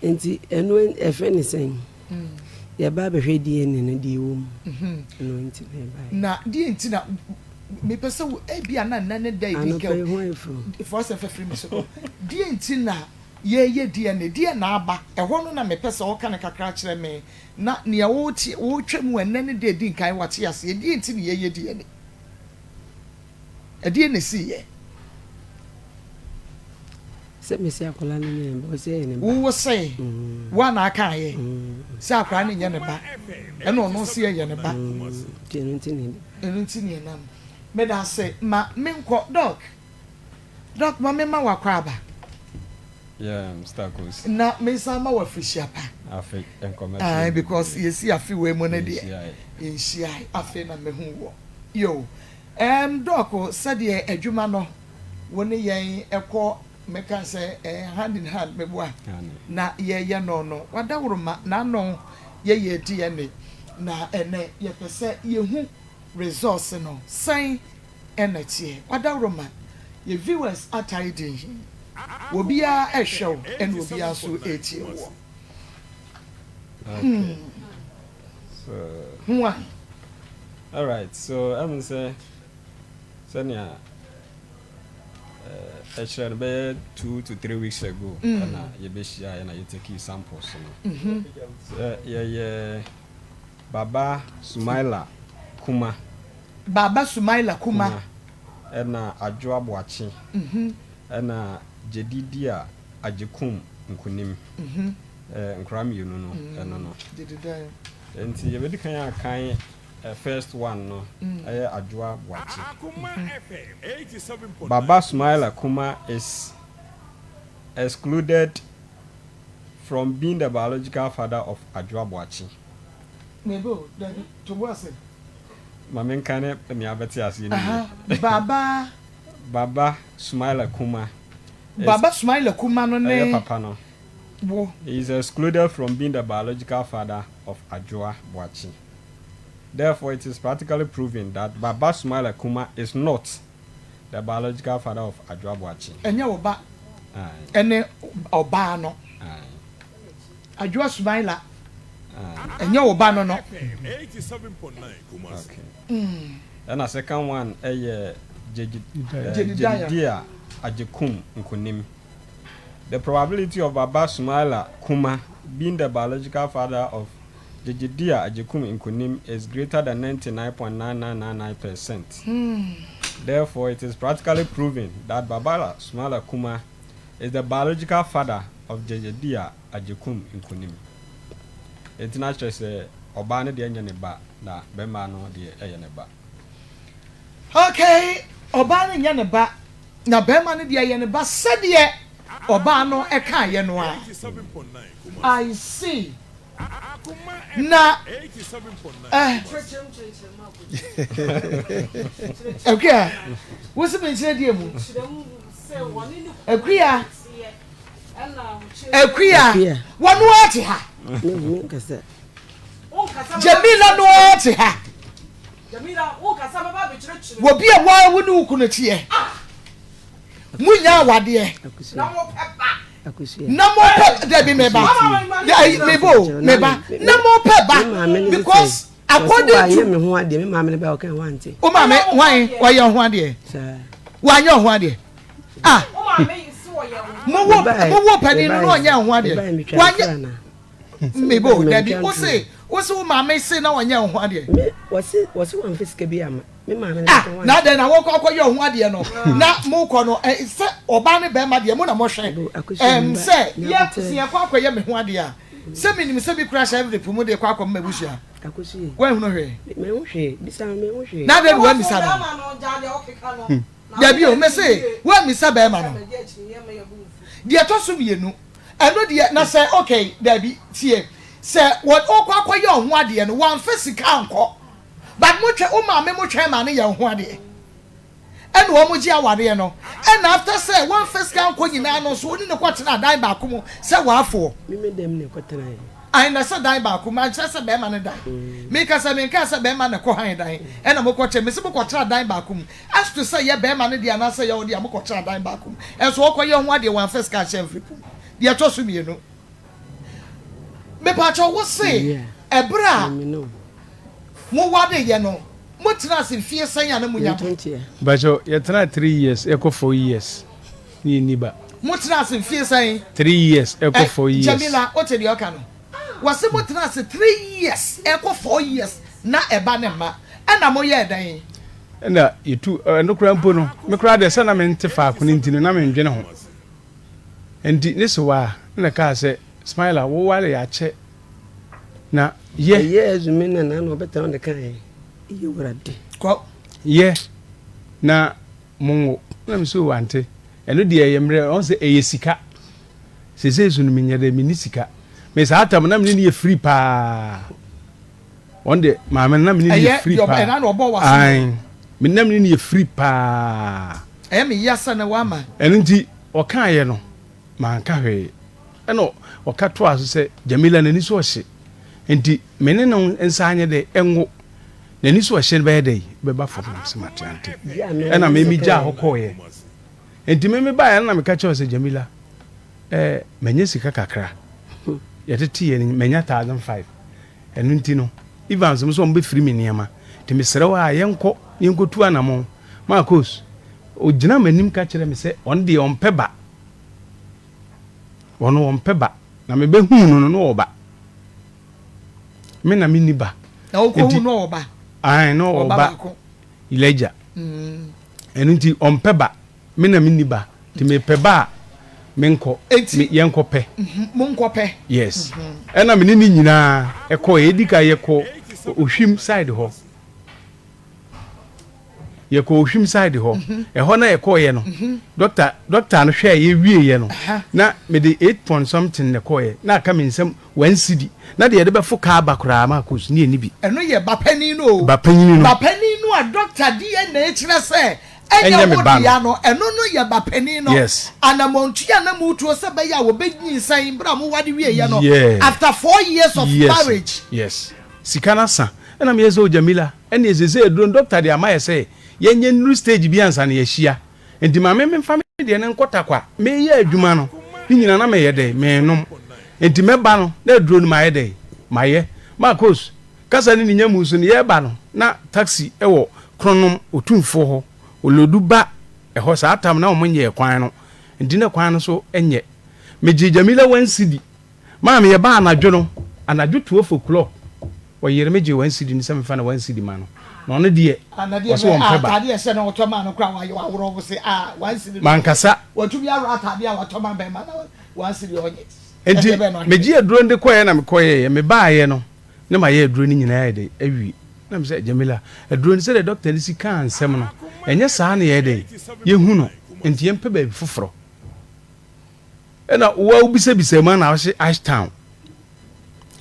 nti ɛno ɛfɛ ne sɛn yɛba abɛhwɛ DNA no deɛ ɛwɔ mu ɛno nti na ɛbaeɛ. Na deɛ nti na mepɛ sɛ wo ebi a na nnɛ ne da edi nka anɔpa yi ho ayɛ fɛ o. Fɔ asɛm fɛ firi me so kɔ deɛ nti na yɛyɛ DNA deɛ na aba ɛhɔ no na mepɛ sɛ ɔka no kakra kyerɛ me Na nea wote, wotwa mu ɛnnɛ ne da a edi nkan wate aseɛ. Ɛdeɛn nti na yɛyɛ DNA? Ɛdeɛn na ɛsiiɛ? Sɛ mese akwadaa no nyɛ ne ba, ɔsɛ ɛyɛ ne ba. Wo se, wo a na akaeɛ sɛ akwadaa no nyɛ ne ba, ɛna ɔno nso ɛyɛ ne ba. Nti ɛno nti na ɛde ba. Ɛno nti na ɛnam. Meda ase ma menkɔ. Doc. Doc ma me ma wo akwaaba. Yeah, Mister Kosi. Na me nsan ma wo afirihyia pa. Afe nkɔmɛ. Aye, because yɛsi afe wei mu no deɛ. Yɛnhyiae. Afei na mehu wɔ. Yo. Um, Doc, sɛdeɛ adwuma no, wo ne yɛn ɛkɔ. Mɛka sɛ eh, hand in hand meboa na yɛyɛ no no. Wadaworoma n'ano yɛyɛ DNA na ɛnɛ yɛpɛ sɛ yɛhu results no sɛn ɛna ɛteɛ. Wadaworoma yɛ viewers atae din. Obiara ɛhwɛ wo ɛna obiara nso ɛretie woɔ. Okay. So. Why? All right. So I'm say, sɛnea ɛkyerɛ no bɛyɛ 2 to 3 weeks ago ɛna yɛbɛhyia ɛna yɛtake samples no sɛ yɛyɛ Baba Sumaila Kuma. Baba Sumaila Kuma. Ɛna Adwo Aboakye ɛna Gyedidia Agyekum Nkonim. Nkora mmienu no ɛno no nti yɛbɛdi kan akan first one no ɛyɛ Adwoa Boakye. Baba Sumaila Kuma is excluded from being the biological father of Adwoa Boakye. Mebo, dabi, to bo ase. Ma menka ne nea bɛte aseɛ no yie. Baba. Baba Sumaila Kuma. Baba Sumaila Kuma no ne. Ɛyɛ papa no. Wo. He is excluded from being the biological father of Adwoa Boakye. Therefore, it is practically proven that Baba Sumaila Kuma is not the biological father of Adwoa Boakye. Ɛnyɛ wo ba ɛne ɔbaa no. Adwoa Sumaila. Ɛnyɛ wo ba no. Okay. Ɛna second one ɛyɛ Jedidia Agyekum Nkonim. The probability of Baba Sumaila Kuma being the biological father of Jedidia Agyekum Nkonim is greater than 99.9999%. Therefore, it is practically proven that Baba Sumaila Kuma is the biological father of Jedidia Agyekum Nkonim. Enti na kyerɛ sɛ ɔbaa no deɛ nyɛ ne ba na bɛrima no deɛ ɛyɛ ne ba. Okay, ɔbaa no nyɛ ne ba na bɛrima no deɛ yɛ ne ba sɛdeɛ ɔbaa no ɛkaeɛ no a. I see. Na Akua, wosi mi nkyerɛ deɛ mu. Akua, Akua, wɔn ate ha. Jamila no ate ha. Wobi a wɔn wo ne wo kunu teɛ. Mo nya awadeɛ. Na mo pɛ dabi meba mebo meba na mo pɛ ba because according to me ho adeɛ me maame ne ba ɔka ho ante. O maame wan ɔyɛ ho adeɛ wanyɛ ho adeɛ ah mo wo mo wo panin no na ɔnyɛ ho adeɛ wanyɛ mebo dabi o se o se wo maame se na ɔnyɛ ho adeɛ. Wɔsi wɔsi wɔn fi sika bi ama. Ah, na adɛn na wɔkɔ akɔyɛ ɔho adeɛ no na mokɔ no eh, sɛ ɔbaa ne bɛrima deɛ mo na mohwɛ ɛm sɛ yɛ sɛ yɛkɔ akɔyɛ me ho adeɛ a sɛ menim sɛ bi kura hyɛ envelope mu de kɔ akɔma m'abusua woahunu hwee na adɛn na woamisa no dabi o mese woamisa bɛrima no deɛ ɛtɔ so mmienu ɛno deɛ na sɛ okay dabi tie sɛ wɔkɔ akɔyɛ ɔho adeɛ no wɔamfa sika ankɔ But mo twɛ wo maame mo twɛn maa no yɛ wo ho adeɛ ɛna wɔn gye awareɛ no ɛna after sɛ wɔn fɛ sika nkɔ nyinaa no nso wɔne no kɔ tena dan baako mu sɛ w'afoɔ. Mimi dɛm na ɛkɔ tena yɛ. Ayi na sɛ dan baako mu ankyerɛ sɛ bɛrima no dan mi ka sɛ mi nka sɛ bɛrima na ɛkɔ han dan ɛna mo kɔ kyɛ mi sɛ mo kɔ tena dan baako mu as to sɛ yɛ bɛrima no deɛ anaasɛ yɛ ɔdeɛ mo kɔ tena dan baako mu ɛnso ɔkɔ yɛ ho adeɛ wɔn afɛ sika ahyɛ mfiri pum deɛ ɛtɔ so mmienu. Mepakyɛw wo se ɛberɛ a mo wareyɛ no mo tenaa ase mfie sɛn a na mo nya ba? Mepakyɛw yɛtenaa 3 years ɛkɔ 4 years ne yɛnni ba. Mo tenaa ase mfie sɛn? 3 years ɛkɔ 4 years. Jamila wote deɛ ɔka no? Wɔse mo tenaa ase 3 years ɛkɔ 4 years na ɛba ne mma ɛna mo yɛɛ dɛn? Ɛna yɛtu ɛno koraa mpo no me koraa deɛ sɛ na mente faako no nti no na mendwene ho. Nti ne sewaa na kaa sɛ, Smiler, wo ware akyɛ na yɛ. Ɛyɛ ɛzumi na na na ɔbɛtena ɔde ka yɛ yɛ wurade. Kɔ. Yɛ na mo nwo. Na me so ante. Ɛno deɛ ɛyɛ mmerɛ ɔn sɛ ɛyɛ sika. Sesei so no menyɛ dɛ menni sika. Me saa tam na mene ne yɛ free paa. Wɔn deɛ maame no na mene ne yɛ free paa. Ɛyɛ ɛna ɔbɔ wɔ ase. Me na mene ne yɛ free paa. Ɛyɛ me yasa na wama. Ɛno nti. Ɔkaeɛ no, manka hwee. Ɛna ɔka toaa so sɛ, Jamila, n'ani so ɔhye, enti me ne no nsa anyɛ dɛ ɛnwo. N'ani so ɔhye no bɛyɛ dɛn? Bɛba fam. Na mese, Mate, ante. Ɛna me megyaa hɔ kɔeɛ. Enti me mebaeɛ no na meka kyerɛɛ wo sɛ, Jamila, eh, manya sika kakra. Yɛteteeɛ no, manya 1,500. Ɛno nti no, Evans mo sɛ wɔbɛfiri me nneɛma. Nti mesrɛ wo a, yɛnkɔ na yɛnkɔtu anamɔn. Marcos, ɔgyinaa m'anim ka kyerɛɛ me sɛ ɔno deɛ ɔmpɛ ba. Ɔno ɔmpɛ ba. Na mebɛhuu no no, na ɔwɔ ba. Me na menni ba. Na wokɔhu no ɔwɔ ba? Ae, na ɔwɔ ba. Elijah. Ɛno nti ɔmpɛ ba. Me na menni ba. Nti mepɛ ba a, menkɔ. Enti yɛnkɔ pɛ. Monkɔ pɛ. Yes. Ɛna me ne ne nyinaa ɛkɔɛ. Edi ka yɛkɔ Ohwim side hɔ. Yɛkɔ Ohwim side hɔ. Ɛhɔ na yɛkɔɔyɛ no. Doctor doctor no hwɛɛ yɛ wieɛ no. Na mede eight point something na ɛkɔɔyɛ. Na aka me nsam one cedi. Na deɛ yɛde bɛfo kaa ba koraa Marcus ne yɛnni bi. Ɛno yɛ ba panin no o. Ba panyin no. Ba panin no a doctor DNA kyerɛ sɛ Ɛnyɛ wo dea no, ɛno no yɛ ba panin no anamɔntua a na motuo sɛ ɛbɛyɛ a wɔbɛnyinsɛn berɛ a moware wieeɛ no after 4 years of marriage. Yes, sika no asa. Ɛna meyɛ sɛ oh Jamila, ɛneɛ seesei aduro no doctor de ama yɛ sɛ yɛnyɛ nnuru stage bi ansa na yɛahyia. Nti ma me memfa me deɛ no nkɔ Tarkwa. Meyɛ adwuma no, ne nyinaa na meyɛ dɛn? Menom. Nti mɛba no na aduro no mayɛ dɛn? Mayɛ. Marcos, Kasa ne ne nyamu so no, yɛreba no, na taxi wɔ Kronom Otumfoɔ hɔ, olodu ba ɛhɔ saa tam na wɔn nyɛɛ kwan no, nti na kwan no so nyɛ. Megyee Jamila one cedi maa me, yɛbaa anadwo no, anadwo 12 o'clock, ɔyere me gyee one cedi no sɛ memfa na one cedi ma no, na ɔno deɛ ɔse ɔmpɛ ba. Mankasa. Nti megyee aduro no de kɔeɛ na mekɔyɛeɛ, mebaeɛ no, Na mayɛ aduro no nyinaa ayɛ dɛn awie. Na me sɛ, Jamila, aduro no sɛdeɛ dɔkta no si kaa nsɛm no, ɛnyɛ saa na yɛyɛ dɛn, yɛhu no, nti yɛmpɛ baabi foforɔ. Ɛna wo a wobisabisaa mu a na wose Ashtown.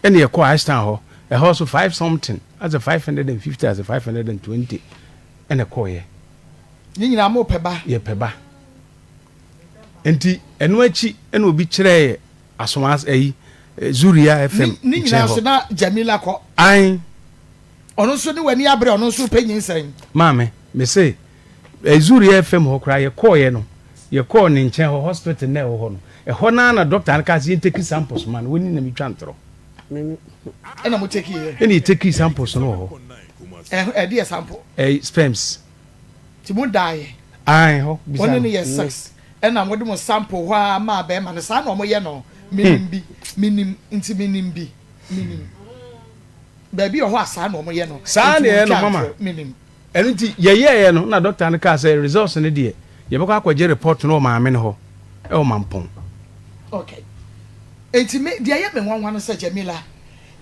Ɛna yɛkɔɔ Ashtown hɔ, ɛhɔ so five something, asɛ 550 asɛ 520 ɛna ɛkɔɔyɛ. Ne nyinaa mopɛ ba? Yɛpɛ ba. Nti ɛno akyi ɛna obi kyerɛɛ yɛ Asomas ayi Zuria FM Ne nkyɛn nyinaa hɔ. so na Jamila kɔ. Ae. Ɔno nso ne w'ani abere ɔno nso pɛ nyinsɛn. Maame, me se eh, Zuria FM hɔ koraa yɛkɔɔeɛ no, yɛkɔɔ ne nkyɛn hɔ, hospital no a ɛwɔ hɔ no, ɛhɔ no ara na doctor no kaa sɛ yɛnteki samples ma no, wɔnni na metwa ntorɔ. Ɛna mo teki yɛ? Ɛna yɛteki samples no wɔ hɔ. Ɛho, ɛdeɛ sample? Eh, sperms. Nti mo daeɛ? Ae, hɔ, bisa Wɔne no. no yɛ sex. Ɛna wɔde mo sample hɔ ara maa bɛrima no. Saa na wɔyɛ no. Menim bi. Menim. Nti menim bi. Menim. Baabi wɔ hɔ a saa na wɔyɛ no. Saa Nti na yɛyɛ no wɔntwa mama. ntorɔ. Menim. Ɛno nti yɛyɛeɛ no na doctor no kaa sɛ results no deɛ yɛbɛkɔ akɔgye report no wɔ maame no hɔ wɔ Mampong. Okay. Nti me, deɛ ɛyɛ me nwanwa no sɛ Jamila,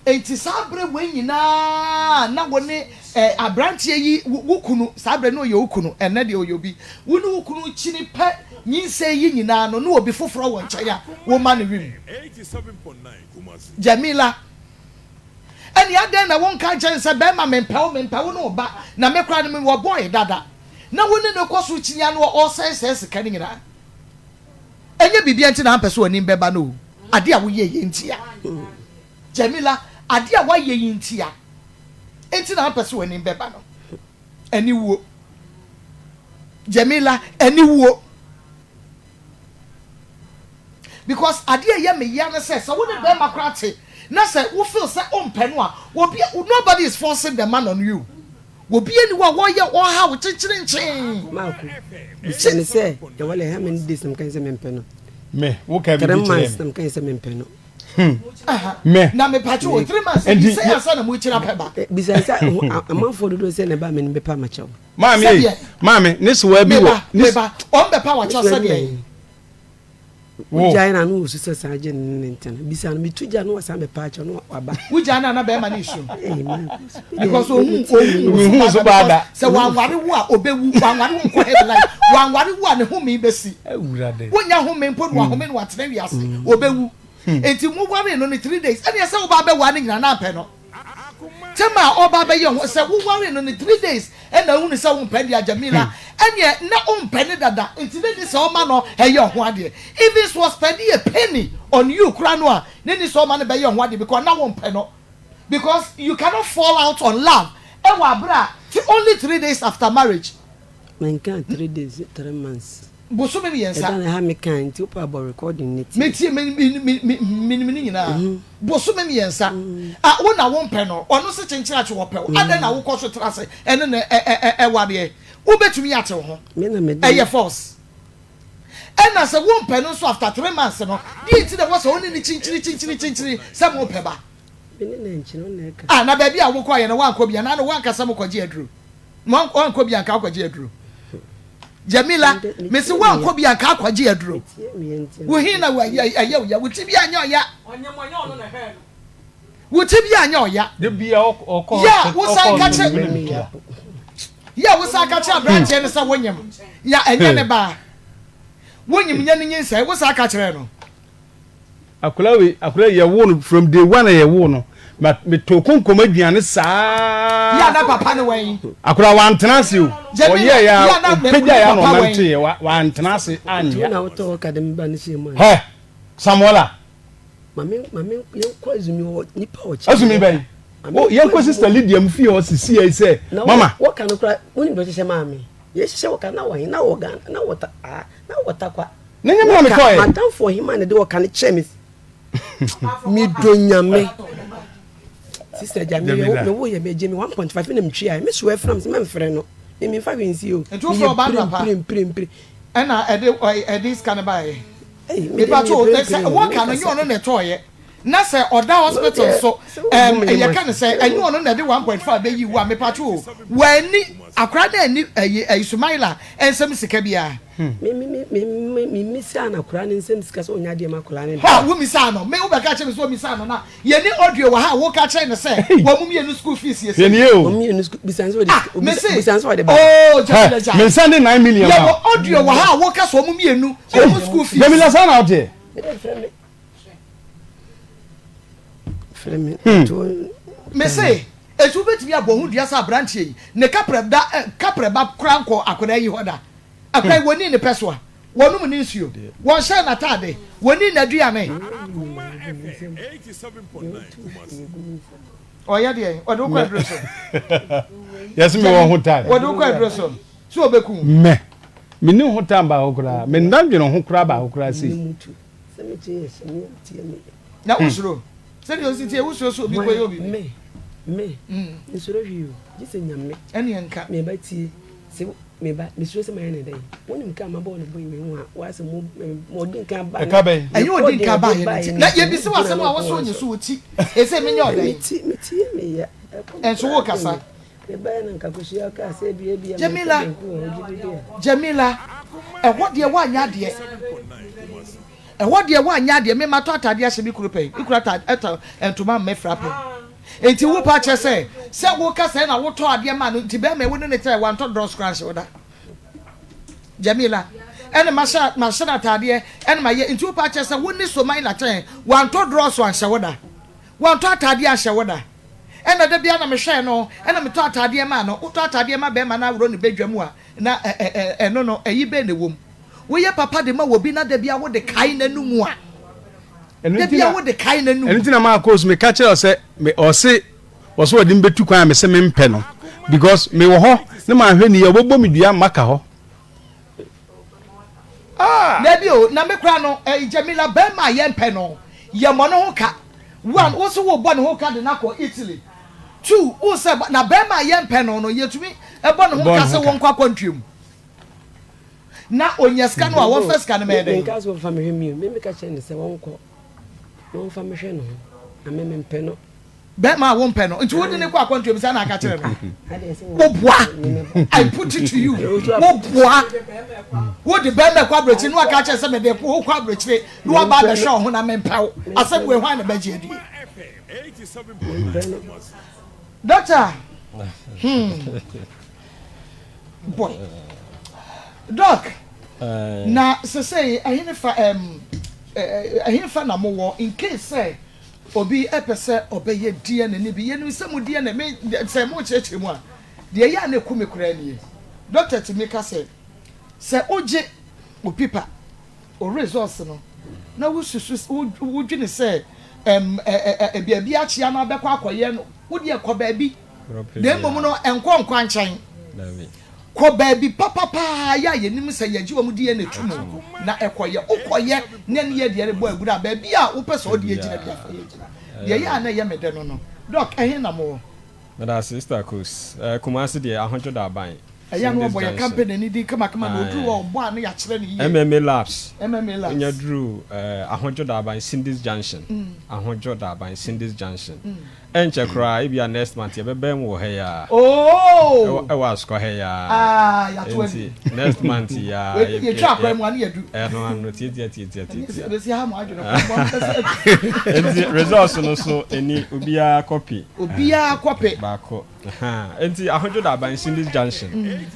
Enti saa berɛ wei nyinaa na wo ne eh, aberanteɛ yi, wo, wo kunu, saa berɛ na ɔyɛ wo kunu, ɛnnɛ deɛ ɔyɛ obi, wo ne wo kunu kyini pɛ nyinsɛn yi nyinaa no, na obi foforɔ wɔ nkyɛn a woma no wim. Jamila, ɛnneɛ adɛn na wonka nkyerɛ no sɛ, bɛrima mempɛ wo, mempɛ wo ne wo ba, na me koraa no mewɔ boy dada, na wo ne no kɔ so kyini a na ɔresɛe saa sika no nyinaa? Ɛnyɛ biribiara nti na ampɛ sɛ w'anim bɛba no o, adeɛ a woyɛeɛ ntia. Jamila, adeɛ a woayɛ yi ntia nti na ampɛ sɛ w'anim bɛba no. Aniwuo. Jamila, aniwuo. Because adeɛ a ɛyɛ me ya ne sɛ, sɛ wo ne bɛrima koraa te na sɛ wo feel sɛ wompɛ no a, obi, nobody is forcing the man on you. Obi ani hɔ a wɔyɛ ɔha wo kyenkyerenkyen. Maako, bisa no sɛ, Yawale, how many days na meka sɛ mempɛ no? Me, wo ka Three biribi kyerɛ months me. na meka sɛ mempɛ no. Me. Na mepatwo wo, 3 months yi Enti sɛ yɛ. ansa na mokyiri apɛ ba. Eh, Bisa no sɛ, ho- a- amanfoɔ dodoɔ sɛ na ɛba me no bɛpa makyɛw. Maame ei, Sɛdeɛ. maame, ne sewaa bi wɔ, Meba, ne s- meba, wɔn bɛpa wakyɛw Mesua bi sɛdeɛ. bɛn? Wo. Wogyae no a na ɔsu sɛ san gye ne ne ntena. Bisa no, metu gya no wasan bɛpa akyɛw na waba. Wogyaa no a na bɛrima no resu. Ee, Maako, Because ohun ohun wo Mehu so so baada baada. because sɛ wanware wo a obewu, wanware wo nkɔ heaven life, wanware wo a ne home besi. Awurade. Wonya home mpo na wahome na watena wiase, obewu. Enti mo waree no no 3 days, ɛneɛ sɛ woba abɛware no nyinaa na ampɛ no. Tɛm a ɔba abɛyɛ ho sɛ wowaree no no 3 days ɛna wohunu sɛ wompɛ deɛ, Jamila, ɛneɛ na wompɛ ne dada, nti ne ni sɛ ɔma no ɛyɛ ho adeɛ. Even so ɔspend a penny on you kora no a, ne ni sɛ ɔma no bɛyɛ ho adeɛ because na wompɛ no, because you cannot fall out on love ɛwɔ abere a only 3 days after marriage. Menka 3 days, 3 months. Bosome 3. Ɛda na ha meka, nti wopɛ abɔ recording ne ti. Metie, menim ne nyinaa. Bosome 3 a wo na wompɛ no, ɔno se kyenkyere akye wɔpɛ wo, adɛn na wokɔ so tra se ɛne ne ɛwadeɛ? Wobɛtumi ate wo ho. Me na mede. Ɛyɛ force. Ɛna sɛ wompɛ no nso after 3 months no deɛ, nti na wɔ sɛ wo ne ne kyinkyini kyinkyini kyinkyini sɛ mopɛ ba? Me ne na nkyene wo na ɛka. Ah, na baabi a wokɔyɛ no, woankɔ bi anaa? No woankasa mokɔgye aduro, woankɔ bi anka akɔgye aduro? Jamila, mesi woankɔ bi anka akɔgye aduro? Wohin na ɛyɛ wo ya, wo ti bi anyɛ ɔya, wo ti bi anyɛ ɔya. De bia ɔkɔ. Yɛ a wosan ka kyerɛ, yɛ a wosan ka kyerɛ aberanteɛ no sɛ wonyim ya, ɛnyɛ ne baa, wonyim nyɛ ne nyinsɛn, wosan ka kyerɛ no. Akwadaa wei, akwadaa yi yɛwoo no from day one a yɛwoo no, ma metoo konkom aduane saa. Yɛ a na papa ne wɛn? Akwadaa wantena ase o. Jamila, ɔyɛɛ ya yɛ a na ne ɔpagya ya na papa wɛn? Ɔnante yɛ wantena ase Nti wo anya. na wotɔ hɔ ka de me ba no hyɛ mu ana? Hɛ, Samuela. Mame mame yɛnkɔ Azumi hɔ, nipa a ɔkyɛ. Azumi bɛn? O, yɛnkɔ Sister Lydia mu fie hɔ sisi yɛ sɛ Na mama. Wɔka no kora, wonim deɛ ɔhyehyɛ maa me. Yɛhyehyɛ wɔka na wɔ he? Na wɔ Ghana, na wɔ ta ah, na wɔ Takwa. Ne nyɛ me na metɔɛ. Madamfo ɔhema na de wɔka no kyerɛ me. Medɔ Nyame. Sister gya me me wo yɛ me gye me 1.5 na metwi a me so ɛfram sɛ mɛmfrɛ no. Me memfa hwee nsi o. Nti wofrɛ ɔba Meyɛ anapa? prim prim prim. Ɛna ɛde ɛde sika no baeɛ? Ei, me de Mepa meyɛ to prim sɛ prim o, wɔka no, mekasa. nyɛ ɔno na ɛtɔɔyɛ, na sɛ ɔda hospital deɛ, so sɛ wobu me yɛka no sɛ ɛnyɛ ɔno na ɛde 1.5 bɛyi wo a, mepa to o, w'ani akora no ani ɛyi ɛyi Sumaila nsɛm sika biara. Me me me me me me mmisaa no akwadaa no nsam sika sɛ ɔnya adeɛ ma akwadaa no Ha da. womisaa no? Me wobɛka kyerɛ me sɛ womisaa no, na yɛne audio wɔ ha a woka kyerɛ no sɛ wɔn mu mmienu school fees yɛ Hwɛ sɛ nie o. Wɔn mmienu school bisa nso ɔde ah sika me se bisa nso ɔde ba. Oh, Jamila Hɛ, gyae. me nsa de 9 million ma. Yɛwɔ audio wɔ ha a woka sɛ wɔn mmienu wɔn mu school fees. Jamila, saa na woteɛ? Me de frɛ me. Frɛ me. To Me se etu wobɛtumi abɔ ho dua sɛ aberanteɛ yi ne kaprɛ da kaprɛ ba kora nkɔ akwadaa yi hɔ da. Akwadaa yi wɔni ne pɛ so a wɔnom ne nsuo, wɔnhyɛ n'ataade, wɔni n'aduane. Ɔyɛ deɛ ɔde wokɔ aduro so. Yɛsɛ me wɔ ho time. Wɔde wokɔ aduro so so ɔbɛku. Mɛ me ne ho time baako koraa, me nna dwene ho koraa baako koraa sei. Me mutu. Sɛ me kye yɛ hyɛ me tie me. Na wosuro sɛdeɛ ɔsi tie, wosuro sɛ obi kɔyɛ obi. Me me nsuro hwee o, gye sɛ Nyame. Ɛneɛ nka. Me ba tie sɛ me ba mesuro sɛ mayɛ ne dɛn, wonim ka mabɔ ne bɔ yi me ho a woasɛ mo mo ɔdi nka ba. Ɛka bɛn? Ɛnyɛ ɔdi nka ba yɛ ne ti na yɛbisi wɔ asɛm a wɔsɔ onye so wɔ ti ɛsɛ menyɛ ɔdɛn. Me ti me ti yɛ me ya. Ɛnso wo kasa. Me ba yɛ na nka kosua kaa sɛ ebia ebia Jamila Jamila, ɛhɔ deɛ woanyɛ adeɛ, ɛhɔ deɛ woanyɛ adeɛ. Me matɔ ataadeɛ ahyɛ me kuro pɛn, me kura ataade ɛtɔ ntoma mmɛfra pɛn, nti wo pa kyɛ sɛ sɛ wo ka sɛ na wotɔ adeɛ ma no, nti bɛrima wo ne ne tɛ wantɔ drɔs koraa nhyɛ wo da. Jamila, ɛna mahyɛ mahyɛ no ataadeɛ ɛna mayɛ, nti wo pa kyɛ sɛ wo ne Somaila kyɛn wantɔ drɔs anhyɛ wo da, wantɔ ataadeɛ anhyɛ wo da. Ɛna da biara na mehwɛɛ no, ɛna metɔ ataadeɛ maa no. Wotɔ ataadeɛ ma bɛrima na aworɔ ne badwa mu a, na ɛno no, ɛyi bɛn na ɛwɔ mu? Woyɛ papa de ma obi na da biara wode kae n'anum a, Ɛno da nti biara na wode kae n'anum. Ɛno nti na maa coach meka kyerɛ wo sɛ me ɔse ɔse ɔde me bɛtu kwan a mese mempɛ no because mewɔ hɔ ne manhwɛ ni yɛ ɔbɛbɔ me dua maka hɔ. Ah! Dabi o, na me koraa no, eh, Jamila, bɛrima a yɛmpɛ no, yɛmmɔ ne ho ka. One, wo so wobɔ ne ho ka de no akɔ Italy. Two, wo sɛ, na bɛrima a yɛmpɛ no no, yɛtumi bɔ ne ho Bɔ ka ne sɛ ho ka. wɔnkɔ akwantuo mu. Na ɔnya sika no a, wɔmfa sika no mɛyɛ dɛn? Menka sɛ wɔmfa mehwɛ me o, me meka kyerɛ no sɛ wɔnkɔ na wɔmfa mehwɛ ne ho, na me mempɛ no. Bɛrima a wompɛ no, nti wode ne kɔ akwantuo mu saa na aka kyerɛ no? Woboa, I put it to you, woboa. Wode bɛrima kɔ aburokyire na waka kyerɛ sɛ mede wo kɔ aburokyire na waba abɛhwɛ wo ho na mempɛ wo. Asɛm wei, hwan na bɛgye adie? Doctor, boy, doc, na sesei ɛhenefa ɛhenefa na mowɔ in case sɛ. Obi pɛ sɛ ɔbɛyɛ DNA no bi. Yɛnim sɛ mo DNA, me, sɛ mokyerɛkyerɛ mu a, deɛ ɛyɛ a na ɛku me koraa nie. Dɔkta tumi ka sɛ, sɛ wogye wo pipa, wo results no, na wosusu, wodwene sɛ ɛm, ɛ, ɛ, ɛ, baabi akyea no abɛkɔ akɔyɛ no, wo deɛ kɔ baabi. Na mmom no, nkɔ nkwankyɛn. Kɔ baabi papa paa yɛ a yɛnim sɛ yɛgye wɔn DNA to mu na ɛkɔyɛ. Wokɔyɛ na ɛne yɛ deɛ rebɔ abura a, baabi a wopɛ sɛ wode gyina biara fa yɛ gyina. Deɛ ɛyɛ a na ɛyɛ me dɛ no no. Doc, ɛhe na mowɔ? Meda ase, Sister Kos. Eh, Kumasi deɛ, Ahodwo da aban. Ɛyɛ a na Cindy's wabɔ yɛn Junction. company no din kamakama na ɔduru hɔ a Aye. ɔbɔ a na yɛakyerɛ no yie. MMA Labs. MMA Labs. Wonya duru eh, Ahodwo da aban, Cindy's Junction. Ahodwo da aban, Cindy's Junction. Ɛnkyɛ koraa, ebia next month yɛbɛbɛn mu wɔ ha yi ara. Oh! Ɛwɔ Asukɔ ha yi ara. Ah, yɛato ani. Enti next month yi ara. Wei yɛtwa akwan mu a ne yɛadu. Ɛno ano, tiatia tiatia tiatia. Ɛbɛsi ha mo adwene kɔ, mo ampɛ sɛ. Enti results no so ɛni, obiara kɔpi. Obiara kɔpi. Baako. Ahaa. Enti Ahodwo Daban, Cindy's Junction.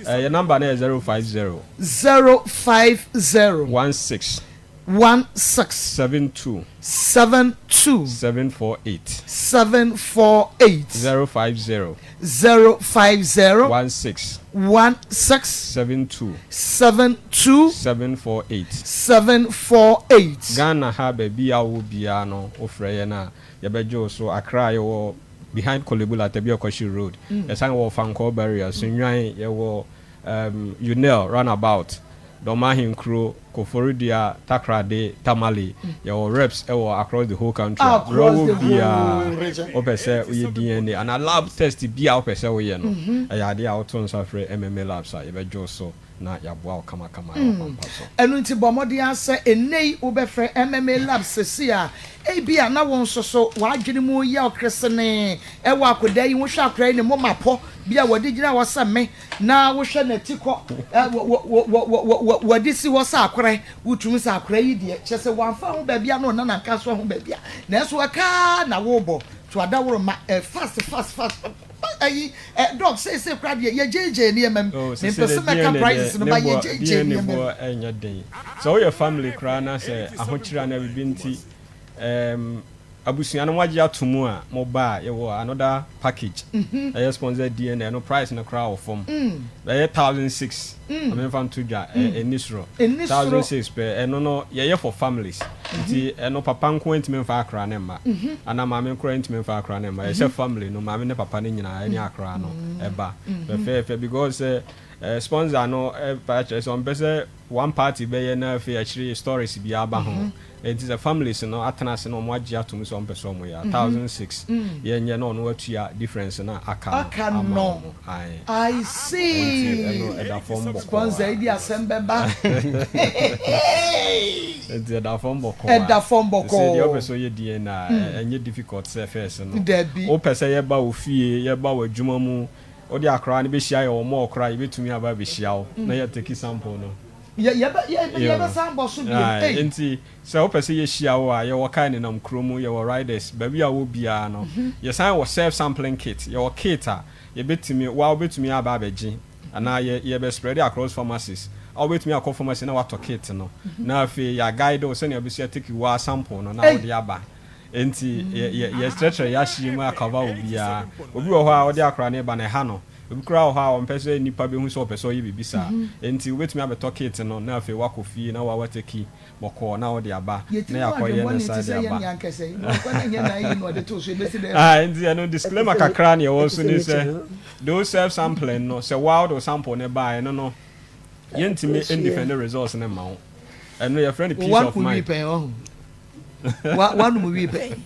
Yɛn number no yɛ 050. 050. 16. 1 6. 7 2. 7 2. 7 4 8. 7 4 8. 0 5 0. 0 5 0. 1 6. 1 6. 7 2. 7 2. 7 4 8. 7 4 8. Ghana ha baabi a wowɔ biara no wo frɛ yɛn a yɛbɛgye wo so. Accra yɛwɔ behind Korle-Bu Lartebiokorshie road. Yɛsan wɔ Fankor barrier, Sunyani yɛwɔ Um, Unel roundabout, Dɔm Ahenkuro, Koforidua, Takoradi, Tamale, yɛwɔ reps wɔ across the whole country a berɛ Across wɔ the whole biara region. wopɛ sɛ woyɛ DNA anaa lab test bi a wopɛ sɛ woyɛ no, ɛyɛ adeɛ a woto nsa frɛ MMA Labs a yɛbɛgye wo so na yɛaboa wo kamakama wɔ kwampa so. Ɛno nti bɔ mmɔden ara sɛ ɛnnɛ yi wobɛfrɛ MMA Labs seesei a ebia na wo nso so w'adwene mu reyɛ wo keresenee wɔ akwadaa yi ho. Hwɛ akwadaa yi ne momapɔ bi a wɔde gyina hɔ sɛ me na wohwɛ n'atikɔ ɛ, wɔ, wɔ, wɔ, wɔ, wɔ, wɔ, wɔde si hɔ sɛ akorɛ. Wotumi sɛ akorɛ yi deɛ, kyerɛ sɛ wamfa ho baabi a na ɔna nanka nso ho baabi a. Nanso ɛka ara na worebɔ to adaworoma ɛ, fast, fast, fast. Ayi, ɛ, dɔg, seesei koraa deɛ, yɛgyeegyee nneɛma mu. Oh, Mempɛ sese sɛ de mɛka DNA prices deɛ, no, ne but boɔ, yɛgyeegyee DNA nneɛma mu. boɔ ɛnyɛ den. Sɛ woyɛ family koraa na sɛ ahokyere anaa biribi nti, ɛɛm, Abusua no moagye ato mu a mo ba a yɛwɔ another package ɛyɛ sponsored DNA ɛno price no koraa wɔ fam ɛyɛ 1006 ma menfa nto dwa ɛnni soro 1006 pɛ ɛno no yɛyɛ for families nti ɛno papa nko ntumi mfa akora no mma anaa maame nko ntumi mfa akora no mma ɛsɛ family no maame ne papa no nyinaa ɛne akora no ɛba fɛfɛɛfɛ because sɛ sponsor no ɛpa kyerɛ sɛ ɔmpɛ sɛ one party bɛyɛ na afei akyire stories biara ba ho Enti sɛ families no atena ase na wɔn agye atom sɛ wɔn pɛ sɛ wɔn yɛ a, 1006 yɛ nyɛ na ɔno atua difference no a aka no Aka ama no. wɔn. Ae. I Enti see. ɛno ɛda fam bɔkɔɔ Sponsor yi a. de asɛm bɛba. Enti ɛda fam bɔkɔɔ a. Ɛda fam Sesei deɛ wopɛ bɔkɔɔ. sɛ woyɛ DNA a, ɛ- ɛnyɛ difficult sɛ first no. Dabi. Wopɛ sɛ yɛba wo fie, yɛba w'adwuma mu, wode akwadaa no bɛhyia yɛ wɔ mall koraa a, yɛbɛtumi aba abɛhyia wo na yɛatake sample no. Yɛ yɛbɛ yɛ yɛbɛsan bɔ so biom ei. Nti sɛ wopɛ sɛ yɛhyia wo a, yɛwɔ car nenam kuro mu, yɛwɔ riders, baabi a wowɔ biara no. Yɛsan wɔ self sampling kit, yɛwɔ kit a yɛbɛtumi, wo ara wobɛtumi aba abɛgye anaa yɛ yɛbɛ spread across pharmacies a wobɛtumi akɔ pharmacy na woatɔ kit no na afei yɛ guide wo sɛnea wobɛsi atake wo ara sample no na wode aba. Nti yɛ yɛ yɛkyerɛkyerɛ yɛahyeɛ mu a cover obiara. Obi wɔ hɔ a ɔde akwadaa no reba no ɛha no. Obi koraa wɔ hɔ a ɔmpɛ sɛ nnipa bɛhu sɛ ɔpɛ sɛ ɔyɛ biribi saa. Enti wobɛtumi abɛtɔ kit no na afei woakɔ fie na woateki bɔkɔɔ na wode aba Yɛ na tirim yɛakɔyɛ adwemmɔne no te san sɛ de yɛn aba. nea ankasa yi, na ɔkwa no nyɛ n'ayi na ɔde too so, ɛbɛsi dɛn Ah, so? enti ɛno Ɛte disclaimer sɛ me kakra na ɛwɔ ɛte so sɛ ne me sɛ kyɛ no. those self sampling no, sɛ woa wode wo sample no ba a, ɛno no yɛntumi Ɛkɔ so yɛ. ndefend results no mma wo. Ɛno yɛfrɛ no peace Wo of wii mind. pɛn ɔho. Wa wanom wii pɛn.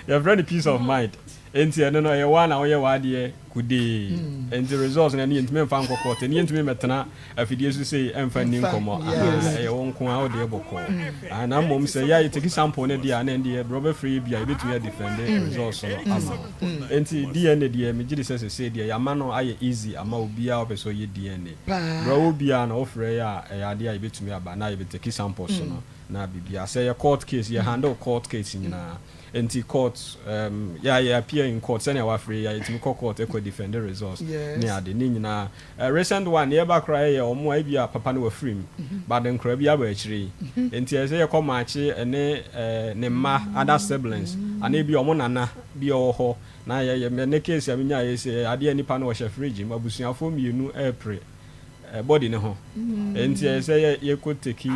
Yɛfrɛ no peace of mind. Enti ɛno no ɛyɛ woa na woyɛ w'adeɛ kudee. Enti results no ɛno yɛntumi mfa nkɔ court, ɛno yɛntumi mmɛtena afidie so sei ɛmfa nni Mfa, nkɔmmɔ. Ahaa, yes. ɛyɛ wo nko ara wo deɛ bɔkɔɔ. Ahaa, na mmom sɛ yɛ a yɛtake sample no deɛ a na ɛndeɛ berɛ wobɛfrɛ yɛ bi a yɛbɛtumi adefɛnde results no ama wo. Enti DNA deɛ megye di sɛ sesei deɛ yɛama no ayɛ easy ama obiara a ɔpɛ sɛ ɔyɛ DNA. Paa. Berɛ wɔ biara no wofrɛ yɛ a ɛyɛ adeɛ a yɛbɛtumi aba na yɛbɛtake samples no. Na biribiara sɛ ɛyɛ court case yɛ handle court case nyinaa. Nti court um, yɛ yɛ appear in court sɛnea wafrɛ yi a yɛtumi kɔ court ɛkɔ defend results ne ade ne nyinaa. Uh, recent one yɛba koraa yɛ ɔmo a ebi a papa no wafiri mu mhm. but nkora bi aba akyire yi mhm. nti ɛsɛ yɛkɔ maakye ɛne eh, ne mma other siblings anaa ebi ɔmo nana bi ɔwɔ hɔ na yɛyɛ ne case a menya yɛ sɛ adeɛ nipa no wɔhyɛ fridge mu abusuafoɔ mmienu ɛɛpere body no ho. Enti ɛyɛ sɛ yɛ yɛkɔ teki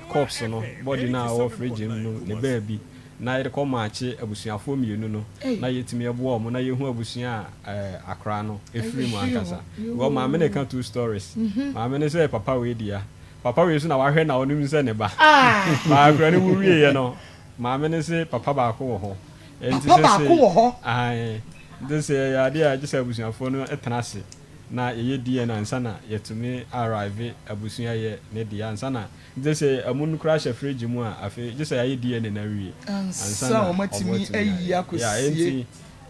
corpse no, body no a ɔwɔ fridge mu no ne baabi na yɛde kɔ maakye abusuafoɔ mmienu no na yɛtumi ɛboa wɔn na yɛhu abusua a ɛɛ akora no ɛfiri mu ankasa. Because maame no ka two stories. Maame no sɛ papa wei dea. Papa wei nso na wahwɛ na ɔnim sɛ ne ba. But akora no wu wieɛ no, maame no se papa baako wɔ hɔ. Enti Papa baako wɔ hɔ? Ae. Nti sɛ ɛyɛ adeɛ a gye sɛ abusuafoɔ no tena ase. na yɛyɛ DNA ansa na yɛtumi arrive abusua yɛ ne deɛ ansa na gye sɛ amu no koraa hyɛ fridge mu a afei gye sɛ yɛayɛ DNA no awie ansa na wɔn atumi ayi akɔsie. Yeah, enti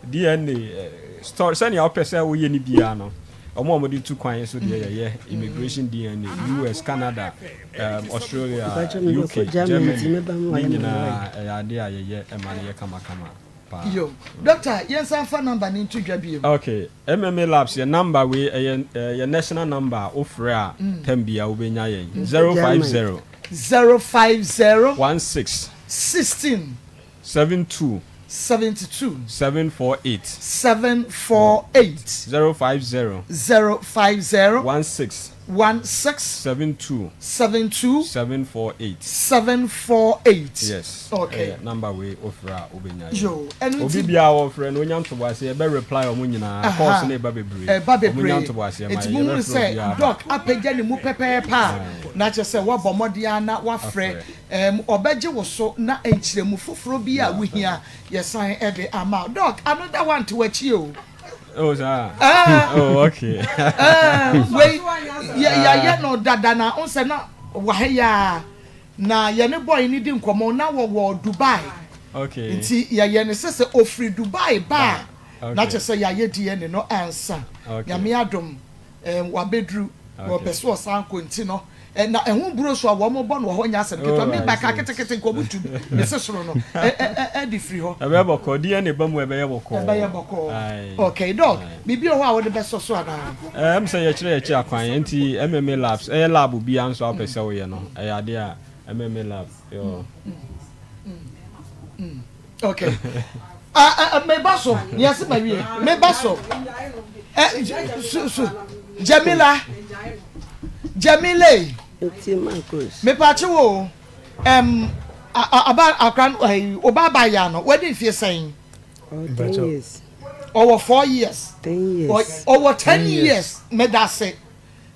DNA story sɛnea wopɛ sɛ woyɛ no biara no wɔn a wɔde tu kwan so deɛ yɛyɛ immigration DNA US Canada um, Australia UK Germany ne nyinaa ɛyɛ adeɛ a yɛyɛ ɛma no yɛ kamakama paa. Yo, doctor yɛnsan fa number no nto dwa bio. Okay, MMA Labs yɛ number wei ɛyɛ yɛ national number a wo frɛ a term bia wo bɛnya yɛn, 050. 050. 16. 16. 72. 72. 748. 748. 050. 050. 16. 16. 72. 72. 748. 748. Yes. Okay. Ɛyɛ number wei ofrɛ a wobɛnya yɛn. Yo, ɛno nti. Obi biara wɔfrɛ no onya ntoboaseɛ yɛbɛ reply wɔn nyinaa. Aha. Calls no ɛba bebree. Ɛba Wɔn nya bebree. ntoboaseɛ ma Nti yɛn mohunu yɛbɛfrɛ sɛ obiara ba. Doc apagya ne mu pɛpɛɛpɛ a, na kyerɛ sɛ woabɔ mmɔden ara na woafrɛ. Afrɛ. Ɛɛm, ɔbɛgye wo so na nkyerɛmu foforɔ bi a wohia yɛsan de ama wo. Doc, another one te w'akyi o. Oh, saa. Ah. Oh, okay. Ah, wei yɛ yɛayɛ no dada na n sɛ na wɔ ha yi ara na yɛne boy no di nkɔmmɔ na wɔwɔ Dubai. Okay. Nti yɛyɛ no sɛ sɛ ofiri Dubai ba a na Okay. kyerɛ sɛ yɛayɛ DNA no ansa. Okay. Nyame adom eh, wabɛduru na Okay. ɔpɛ sɛ ɔsan kɔ nti no eh, na ɛho buro so a wɔn bɔ no wɔ hɔ nyɛ asɛm ketewa. Oh, Me I ba ka see. ketekete nka ɔmo tu me se soro no eh, eh, eh, eh, de firi hɔ. Ɛbɛyɛ bɔkɔɔ. DNA ba mu a ɛbɛyɛ bɔkɔɔ. Ɛbɛyɛ bɔkɔɔ. Aye. Okay, Doc, Aye. biribi wɔ hɔ a wode bɛsɔ so anaa? Ɛm sɛ yɛkyerɛ yɛkyi akwan nti MMA labs ɛyɛ lab biara nso a wopɛ sɛ woyɛ no ɛyɛ adeɛ a MMA lab yɔ. Okay. Ah, ah, ah, meba so. Yes, ma wie. Meba so. Eh, su, su. Jamila. Jamile. Nti Marcus. Mepa kye wo. Em, aba akra no, eh, oba ba ya no. Wadi mfie sɛn? Oh, 10 years. Ɔwɔ 4 years. 10 years. Ɔwɔ 10 years. Medase.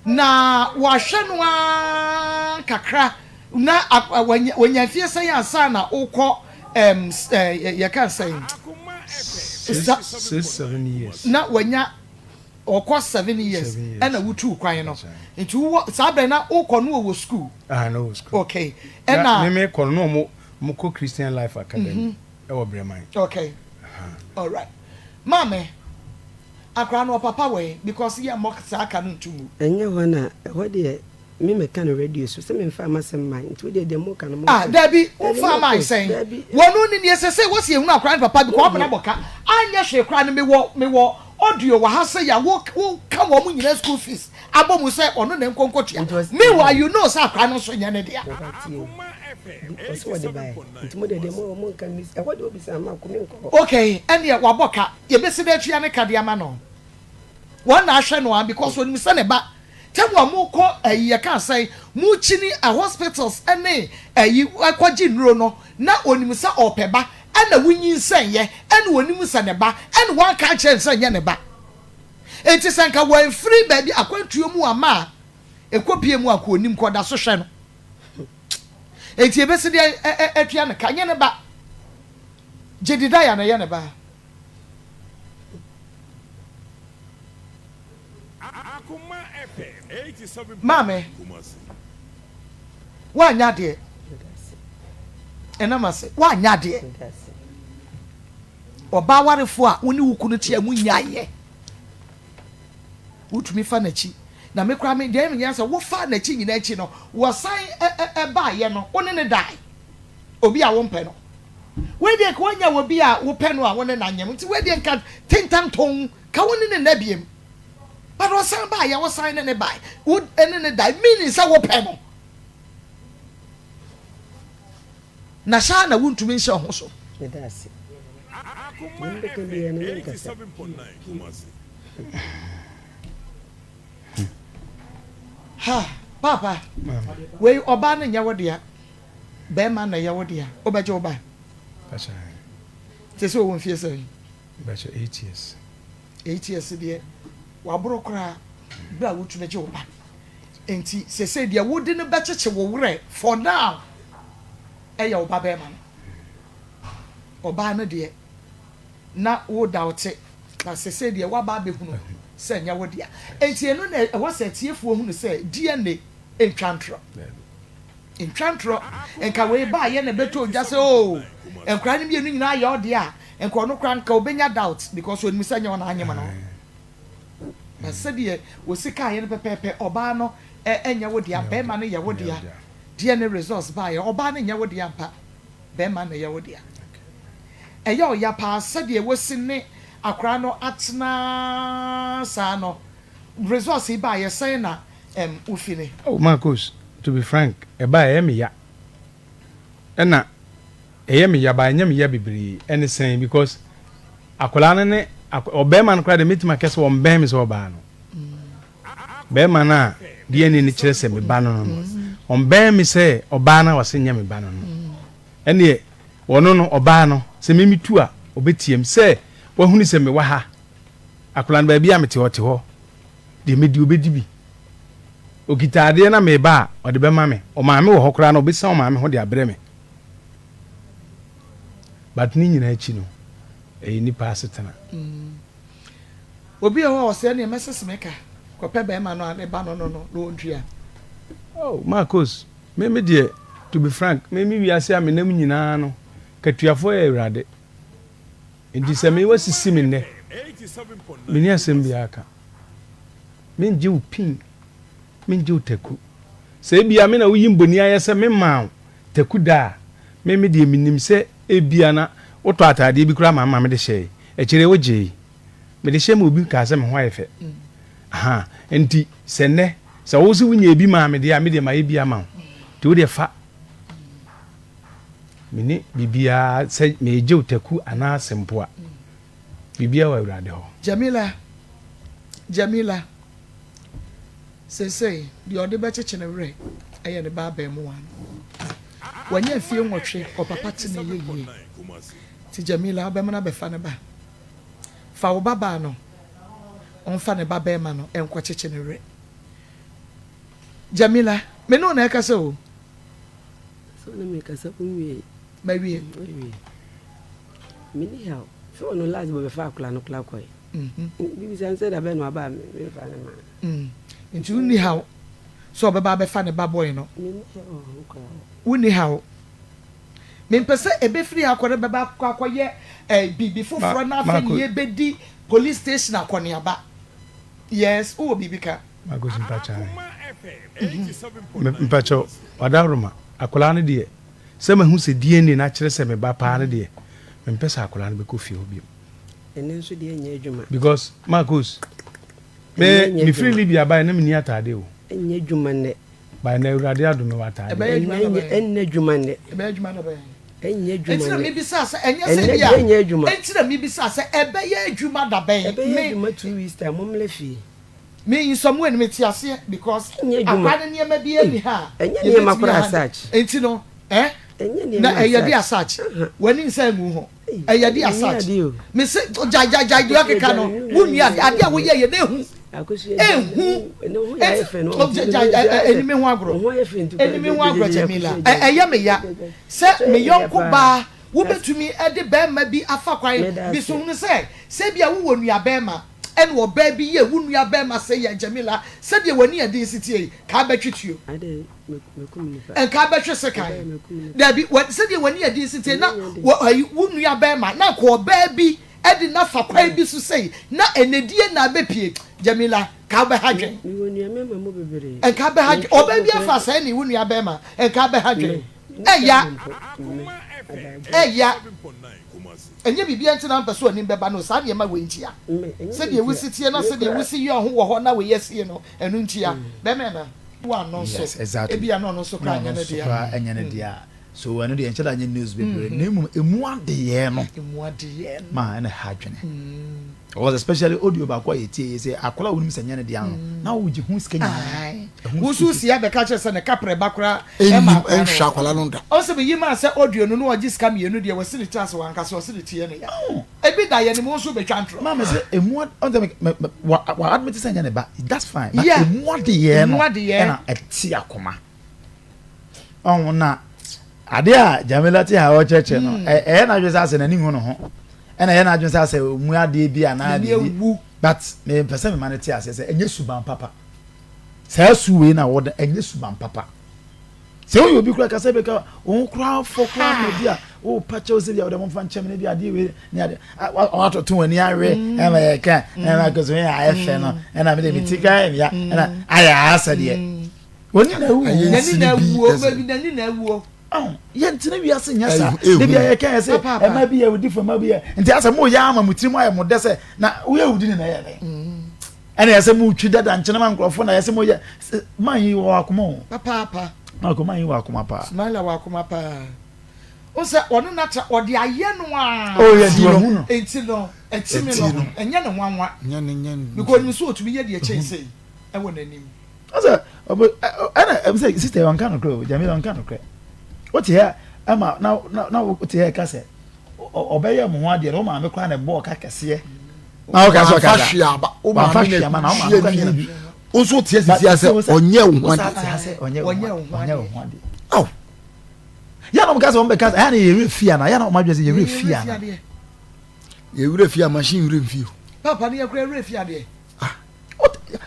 Na wahwɛ no ara kakra na wanya mfie sɛn ansa na wokɔ ɛm yɛka sɛn? 6 7 years. Na wanya ɔkɔ 7 years ɛna wotuu kwan no. Nti wowɔ saa bɛn na wokɔ no wɔ school? Ah, no wɔ school. Okay. Ɛna me me kɔ no mo mo kɔ Christian Life Academy ɛwɔ Breman. Okay. All right. Maame, Akora no ɔpapa wɔ he because yɛ mmɔ saa ka no nto mu. Ɛnyɛ hɔ na, ɛhɔ deɛ me mɛka no radio so sɛ memfaa m'asɛm mmae nti wodeɛ deɛ moka no Ah monka. dabi Dabi womfaa mae Marcus sɛn? dabi. Wɔno ne nie sesei wɔsi ehunu akora ne papa because ɔbena bɔ ka anyɛ hwee koraa no mewɔ mewɔ audio wɔ ha sɛ ya wo wo ka wɔn nyinaa school fees abɔ mu sɛ ɔno na nkɔ nkɔtua Nti ɔs meanwhile you know sɛ akora no nso nyɛ ne dea. Papa tie o bi ɔse wɔde bae nti modeɛ deɛ mo monka no ɛhɔ deɛ wobisa mako menkɔ hɔ. Okay ɛneɛ wabɔ ka yɛbɛsi dɛ atua ne ka de ama no wɔn na ahwɛ no a because onim sɛ ne ba tɛm a mo kɔ ɛyi yɛ ka sɛn mo kyini ɛ hospitals ɛne ɛyi ɛkɔ gye nnuro no na onim sɛ ɔpɛ ba ɛna wo nyinsɛn yɛ ɛna onim sɛ ne ba ɛna wanka akyerɛ no sɛ nyɛ ne ba enti sɛ nka wɔnfiri baabi akwantuo mu ama a ɛkɔ pie mu a kɔ onim kɔ da so hwɛ no enti yɛbɛsi dɛ atua ne ka nyɛ ne ba Jedidiah na ɛyɛ ne ba. Maame, woanyɛ adeɛ. Ɛnam ase, woanyɛ adeɛ. Ɔbaa warefoɔ a wo ne wo kunu te a mu nyaeɛ. Wotumi fa n'akyi. Na me koraa me deɛ menyɛ sɛ wofaa n'akyi nyinaa akyi no, wɔsan ɛbaeɛ no, wo ne ne dae. Obi a wompɛ no. Wei deɛ nka woanya obi a wopɛ no a wo ne no anyem nti wei deɛ nka tentanton ka wo ne no nna biem. But ɔsan baeɛ wosan ne no bae wo ne no dae meaning sɛ wopɛ no. Na saa na wontumi nhyɛ wo ho so. Meda ase. Deɛ mebɛka biara no menkasa. Ha, paapa, wei ɔbaa no nyɛ wo dea, bɛrima na ɛyɛ wo dea, wobɛgye wo ba? Te sɛ ɔwɔ mfie sɛn? Bɛkyɛ 8 years. 8 years deɛ, waboro koraa berɛ a wotumi gye wo ba. Nti sesei deɛ wode no bɛkyekye wo werɛ for now ɛyɛ wo ba bɛrima no. Ɔbaa no deɛ, na wo doubt, na sesei deɛ woaba abɛhunu sɛ ɛnyɛ wo dea. Nti ɛno na ɛwɔ sɛ atiefoɔ hunu sɛ DNA ntwa ntorɔ. Ntwa ntorɔ. Nka wei baayɛ na ɛbɛtɔ ogya sɛ oo, nkwadaa no mmienu nyinaa yɛ ɔdea a, nka ɔno koraa nka ɔbɛnya doubt because ɔnim sɛ ɛnyɛ ɔna anyem no. Na sɛdeɛ wɔsi kaeɛ no pɛpɛɛpɛ, ɔbaa no ɛnyɛ wo dea, bɛrima no yɛ wo dea. DNA results baayɛ, ɔbaa no nyɛ wo dea mpa, bɛrima no yɛ wo dea. Ɛyɛ ɔya paa sɛdeɛ wɔsi ne akwadaa no atena saa no, results yi baayɛ sɛn na wofi ne? Oh, Marcus, to be frank, ɛba ɛyɛ me ya. Ɛna ɛyɛ me ya ba ɛnyɛ me ya bebree ɛne sɛn because akwadaa no ne ɔbɛrima no koraa de mɛtumi akɛ sɛ ɔmbɛn me sɛ ɔbaa no. Bɛrima no a DNA no kyerɛ sɛ me ba no, ɔmbɛn me sɛ ɔbaa no a ɔsɛ nyɛ me ba no. Ɛneɛ ɔno no ɔbaa no sɛ mimi tu a ɔbɛtiam sɛ wahunu sɛ mewɔ ha. Akwadaa no baabi a mete ɔte hɔ deɛ medi ɔbɛdi bi. Okita adeɛ na meba a ɔde bɛma me. Ɔmaame wɔ hɔ koraa na ɔbɛsan ɔmaame ho de abrɛ me. But ne nyinaa akyi no, ɛyɛ nipa asetena. Obi wɔ hɔ a ɔsɛ neɛ mɛsese me ka kɔpɛ bɛrima no a ne ba no na ɔntua. Oh, Marcus, me deɛ, to be frank, me wiase a menam nyinaa no, katuafoɔ yɛ Awurade. Nti sɛ me wasisi me nnɛ, menni asɛm biara ka. Mengye wo pin, mengye wo taku. Sɛ ebia me na woyi mbɔni ayɛ sɛ memaa wo taku da a, me deɛ menim sɛ ebia na wotɔ ataadeɛ bi koraa ma ma mede hyɛe. Akyire wogyee. Mede hyɛ ma obi kaa sɛ me ho ayɛ fɛ. Aha, nti sɛ nnɛ, sɛ wo sɛ wonya ebi maa me deɛ a, me deɛ mayɛ bi ama wo. Nti wo deɛ fa. Mene biribiara sɛ meregye wo taku anaa sempoa. Biribiara wɔ Awurade hɔ. Jamila, Jamila, seesei deɛ ɔde bɛkyekye ne werɛ yɛ ne ba abaamua no. Wanya mfie 8, ɔpapa te ne yɛ yie. Nti Jamila, wobɛma no abɛfa ne ba. Fa wo ba baa no, ɔmfa ne ba bɛrima no nkɔkyekye ne werɛ. Jamila, me ne wo na ɛkasa o. Sɛ wo ne me kasa wonwie. Mawie. Mawie. Menni haw. Sɛ ɔno last bɔbɛfa akwadaa no koraa kɔe. Bibisa no sɛ da bɛn na waba a memfa no ma. Nti wonni haw sɛ ɔbɛba abɛfa ne ba boy no? Menni haw wɔ ho koraa. Wonni haw? Mempɛ sɛ ɛbɛfiri ha akɔ no bɛba akɔ akɔyɛ eh, biribi foforɔ na afei ne yɛbɛdi police station akɔneaba. Yes, wowɔ biribi ka? Marcus mpakyɛ mpakyɛ ɔdaworoma akwadaa no deɛ sɛ mahu sɛ DNA no akyerɛ sɛ me ba paa no deɛ mempɛ sɛ akwadaa no bɛkɔ fie hɔ bio. Ɛno nso deɛ ɛnyɛ adwuma. Because Marcus me mefiri Libya bae na menni ataade o. Ɛnyɛ adwuma nnɛ. By na Awurade adom me wɔ ataade. Ɛbɛyɛ adwuma da bɛn? Ɛnyɛ adwuma nnɛ. Ɛbɛyɛ adwuma da bɛn? Ɛnyɛ adwuma nnɛ. Enti na mebisa sɛ ɛnyɛ sɛ bi a. Ɛnyɛ adwuma. Enti na mebisa sɛ ɛbɛyɛ adwuma da bɛn? Ɛbɛyɛ adwuma 2 weeks time mommla fie. Me nsɔmu ani mete aseɛ because Ɛnyɛ adwuma. akwadaa no nneɛma bi ani ha a Ɛnyɛ nneɛma yɛbɛtumi koraa ahande such. nti no eh Ɛnyɛ nneɛma na ɛyɛ de such. asach w'ani nsa ngu ho ɛyɛ de Menni asach adeɛ o. me se gyae gyae gyae deɛ ɔkeka no wonni adeɛ adeɛ a woyɛ yɛ na ehu Akosua gya ehu ne ho yɛ ayɛ fɛ no. eti gyae gyae ɛni mi ho agorɔ Wo ho ayɛ fɛ nti ɛni mi ho agorɔ Jamila ɛ ɛyɛ me ya sɛ me yɔnko baa wobɛtumi de bɛrima bi afa kwan bi so hunu sɛ sɛ ebia wowɔ nua bɛrima ɛna ɔbaa bi yɛ wo nua bɛrima sɛ yɛ Jamila sɛdeɛ w'ani yɛ den si tie yi kaa bɛtwe tuo nka bɛtwe sekan dabi sɛdeɛ w'ani yɛ den si tie na wɔ ayi wo nua bɛrima na nka ɔbaa bi ɛde nafa kwan bi so sɛyi na ɛnɛdie na abɛpie Jamila kaa bɛha dwen nka bɛha dwen ɔbaa bi afa sɛɛ ne wo nua bɛrima nka bɛha dwen. Ɛya. Ɛya. Ɛnyɛ biribiara nti na ampɛ sɛ w'anim bɛba no, saa nneɛma wei ntia. Sɛdeɛ wosi teɛ na sɛdeɛ wosi yɛ ho wɔ hɔ na wei asie no, ɛno ntia. Bɛrima ɛna wo ano nso, Yes, exactly. ebia na ɔno nso Na koraa ɔno nyɛ ne nso dea. koraa ɛnyɛ ne dea. So ɛno deɛ ɛnkyɛ da nyɛ news bebree na mmom emu adeyɛɛ no Emu adeyɛɛ no. ma ɛna ɛha adwene. Because especially audio baako a yɛtie yɛ sɛ akwadaa a wonim sɛ nyɛ ne dea no na wogye ho sika nyinaa. Ae. Ɛho Wo nso school wosi fees. abɛka kyerɛ sɛ ne kaprɛ ba koraa Ɛnnim ɛma akwadaa ɛnhwɛ no. akwadaa no da. Ɔsɛ meyi maa sɛ audio no na ɔgye sika mmienu deɛ wasi ne tiri ase wanka sɛ ɔse ne ti yɛ no ya. Ebi da yɛ ne mu wo nso wobɛtwa ntorɔ. Maame sɛ emu ad ɔn sɛ me me wa wa admit sɛ nyɛ ne ba that's fine but Yeah. emu adeyɛɛ Emu no adeyɛɛ. ɛna ɛte akoma. Ɔho na adeɛ a Jamila te ha ɔkyerɛkyerɛ no mm. ɛyɛ n'adwene sɛ asɛ n'ani hu ne ho ɛna ɛyɛ n'adwene sɛ asɛ ɔmu adeɛ bi anaa biribi but mepɛ sɛ mema no te aseɛ sɛ ɛnyɛ suban papa saa su wei na wɔda ɛnyɛ suban papa sɛ woyɛ obi kora kasa bɛka wo kora fɔ kora ma bi a wopa kyɛw sɛ bi a wode momfa nkyɛm no bi adeɛ wei ne adeɛ watoto w'ani awe ɛma yɛka ɛma kɔsɛ ayɛ fɛ no ɛna mede meti ka ɛmia ɛna ayɛ asɛ deɛ Oni na ewu. N'ani na awuo baby n'ani na awuo. Yɛn tena wiase nyɛ saa. Ebi a yɛka yɛ sɛ ɛma bi yɛ odi fo ɛma bi yɛ nti asɛ mo yɛ ama mo tiri mu ayɛ mo dɛ sɛ na woyɛ wudi ne na ɛyɛ dɛ. Ɛna yɛ sɛ mo twi dada nkyɛn ma nkurɔfo na yɛ sɛ mo yɛ man yi wɔ akoma o. Papaapa. Akoma yi wɔ akoma paa. Smiler wɔ akoma paa. O sɛ ɔno na tra ɔde ayɛ no aa. Oh yɛ di ɔhu no. Nti no ɛtimi no ɛnyɛ ne nwanwa. Because onim sɛ otumi yɛ deɛ kyɛn sɛ ɛwɔ n'anim. Ɔsɛ ɔbɛ ɛna ɛbi sɛ sista yi ɔnka nokorɛ o Jamila ɔnka nokorɛ wote ha ɛma na na na wote ha ɛka sɛ ɔbɛyɛ mo ho adeɛ na wo maame koraa na ɛbɔ ɔka kɛseɛ na ɔka sɛ ɔka sa wamfa hwee ama na wo maame koraa na bi nso te sisi asɛ ɔnyɛ wo ho adeɛ ɔnyɛ wo ho adeɛ aw yɛn na ɔmo ka sɛ ɔmo bɛ ka sɛ ɛyà na yɛ werɛ fi ana yɛn na ɔmo adwene sɛ yɛ werɛ fi ana yɛ werɛ fi a machine werɛ nfi o papa ne yɛ kura werɛ fi adeɛ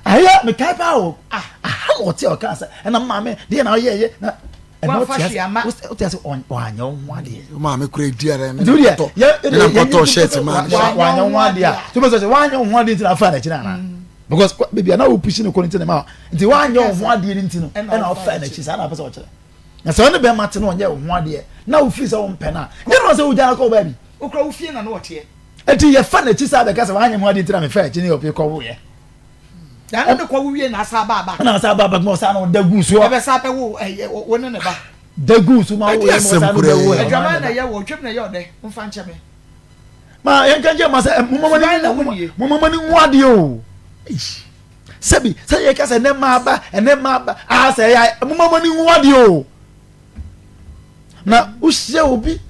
Ayɛ mekae paa o. Aha na ɔte a ɔkaa sɛ ɛna maame deɛ na ɔyɛ yɛ na ɛna ɔte ase ɔte ase ɔanyɛ wo ho adeɛ. O maame kura edi ara mi na kɔtɔ mi na kɔtɔ shirt maa ne hyɛ. Wanyɛ wo ho adeɛ a tó bɛ sɔ sɛ wanyɛ wo ho adeɛ nti na afa n'akyi na ana because beebi a na o pusi ne kɔ ne ti na ma nti wanyɛ wo ho adeɛ nti no ɛna ɔfa n'akyi saa na apɛ sɛ ɔkyerɛ na sɛ ɔne bɛrima te na ɔnyɛ wo ho adeɛ na ofiri sɛ ɔmpɛ no a nyɛ no sɛ wogya no kɔ baabi. Okura wo fie na na ɔteɛ. Enti yɛfa n'akyi saa bɛka sɛ wanyɛ ho adeɛ nti na mefa akyi ne ɔpe kɔwoeɛ. Na ne kɔ wo wie na asa aba aba. Na asa aba aba kuma ɔsa na ɔda gu soɔ. Ɛbɛ sa bɛwo ɛyɛ wo ne ne ba. Da gu so ma wo yɛ ma ɔsa na ɔda wo. Adwaman na ɛyɛ wɔ twam na ɛyɛ ɔdɛ mfa nkyɛ me. Ma yɛn ka nkyɛn ma sɛ mo mama ni nwu adeɛ o. Sɛbi sɛ yɛ ka sɛ ɛnɛ maa ba ɛnɛ maa ba aa sɛ ɛyɛ mo mama ni nwu adeɛ o. Na wohyia obi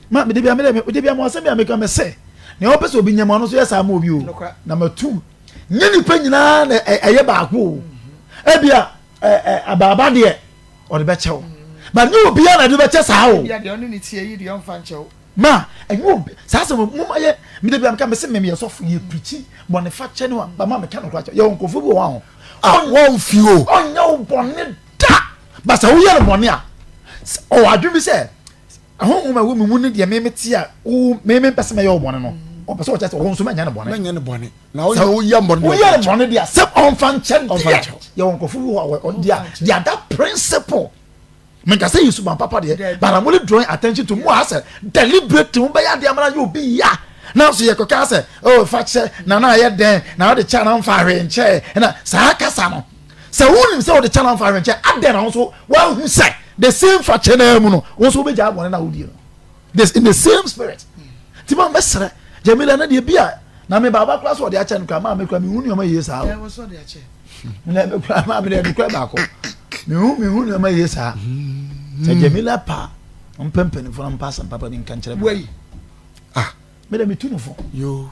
ma mede bia mede mede bia mo asɛm bi a meka me sɛ nea ɔpɛ sɛ obi nyɛ ma ɔno nso yɛ saa ma obi o na matu nyɛ nipa nyinaa na ɛyɛ baako o ebia ɛ abaaba deɛ ɔde bɛkyɛw ba nyɛ obiara na ɛde bɛkyɛ saa o ma ɛnyɛ obi saa sɛ mo ma yɛ mede bia meka me sɛ mɛmeyɛ sɔfo yɛ pirikyi bɔne fa kyɛ ne wa ba ma meka no kora kyɛ yɛ wɔ nkurɔfoɔ bi wɔ hɔ a wɔmfi o ɔnyɛ wo bɔne da But sɛ woyɛ no bɔne a, ɔwɔ adwene bi sɛ honhom a ɛwɔ me mu ne deɛ me mete a wo me mempɛ sɛ mɛyɛ wo bɔne no, ɔpɛ sɛ ɔkyerɛ sɛ wo nso mɛnyɛ no bɔne. Mɛnyɛ no bɔne. Na woyɛ woyɛ bɔne deɛ woyɛ no bɔne deɛ sɛ ɔmfa nkyɛ deɛ. Yɛwɔ nkurɔfoɔ bi wɔ hɔ a they are that principle. Menka sɛ yɛ suban papa deɛ, but I'm only drawing attention to mo a sɛ deliberately mo bɛyɛ adeɛ amana yɛ obi ya. Nanso yɛ kɔka sɛ oh fa kyɛ na na ayɛ dɛn na wode kyɛ na mfa hwee nkyɛ na saa kasa no. Sɛ wonim sɛ wode kyɛ na mfa hwee nkyɛ adɛn na wo nso woahu sɛ the same fa kyɛ naa mu no wo nso wobɛgyaa bɔne na wodie no this in the same spirit. Nti ma mɛsrɛ Jamila na deɛ bi a na me baaba koraa sɛ ɔde akyɛ no koraa maa me koraa mehu nneɛma yie saa o. Na me koraa maa me deɛ nokorɛ baako mehu mehu nneɛma yie saa. Sɛ Jamila pa ɔmpɛ mpanimfoɔ na mpa asɛm papa bi nka nkyerɛ me. Ah. Me deɛ metu no fo. Yoo.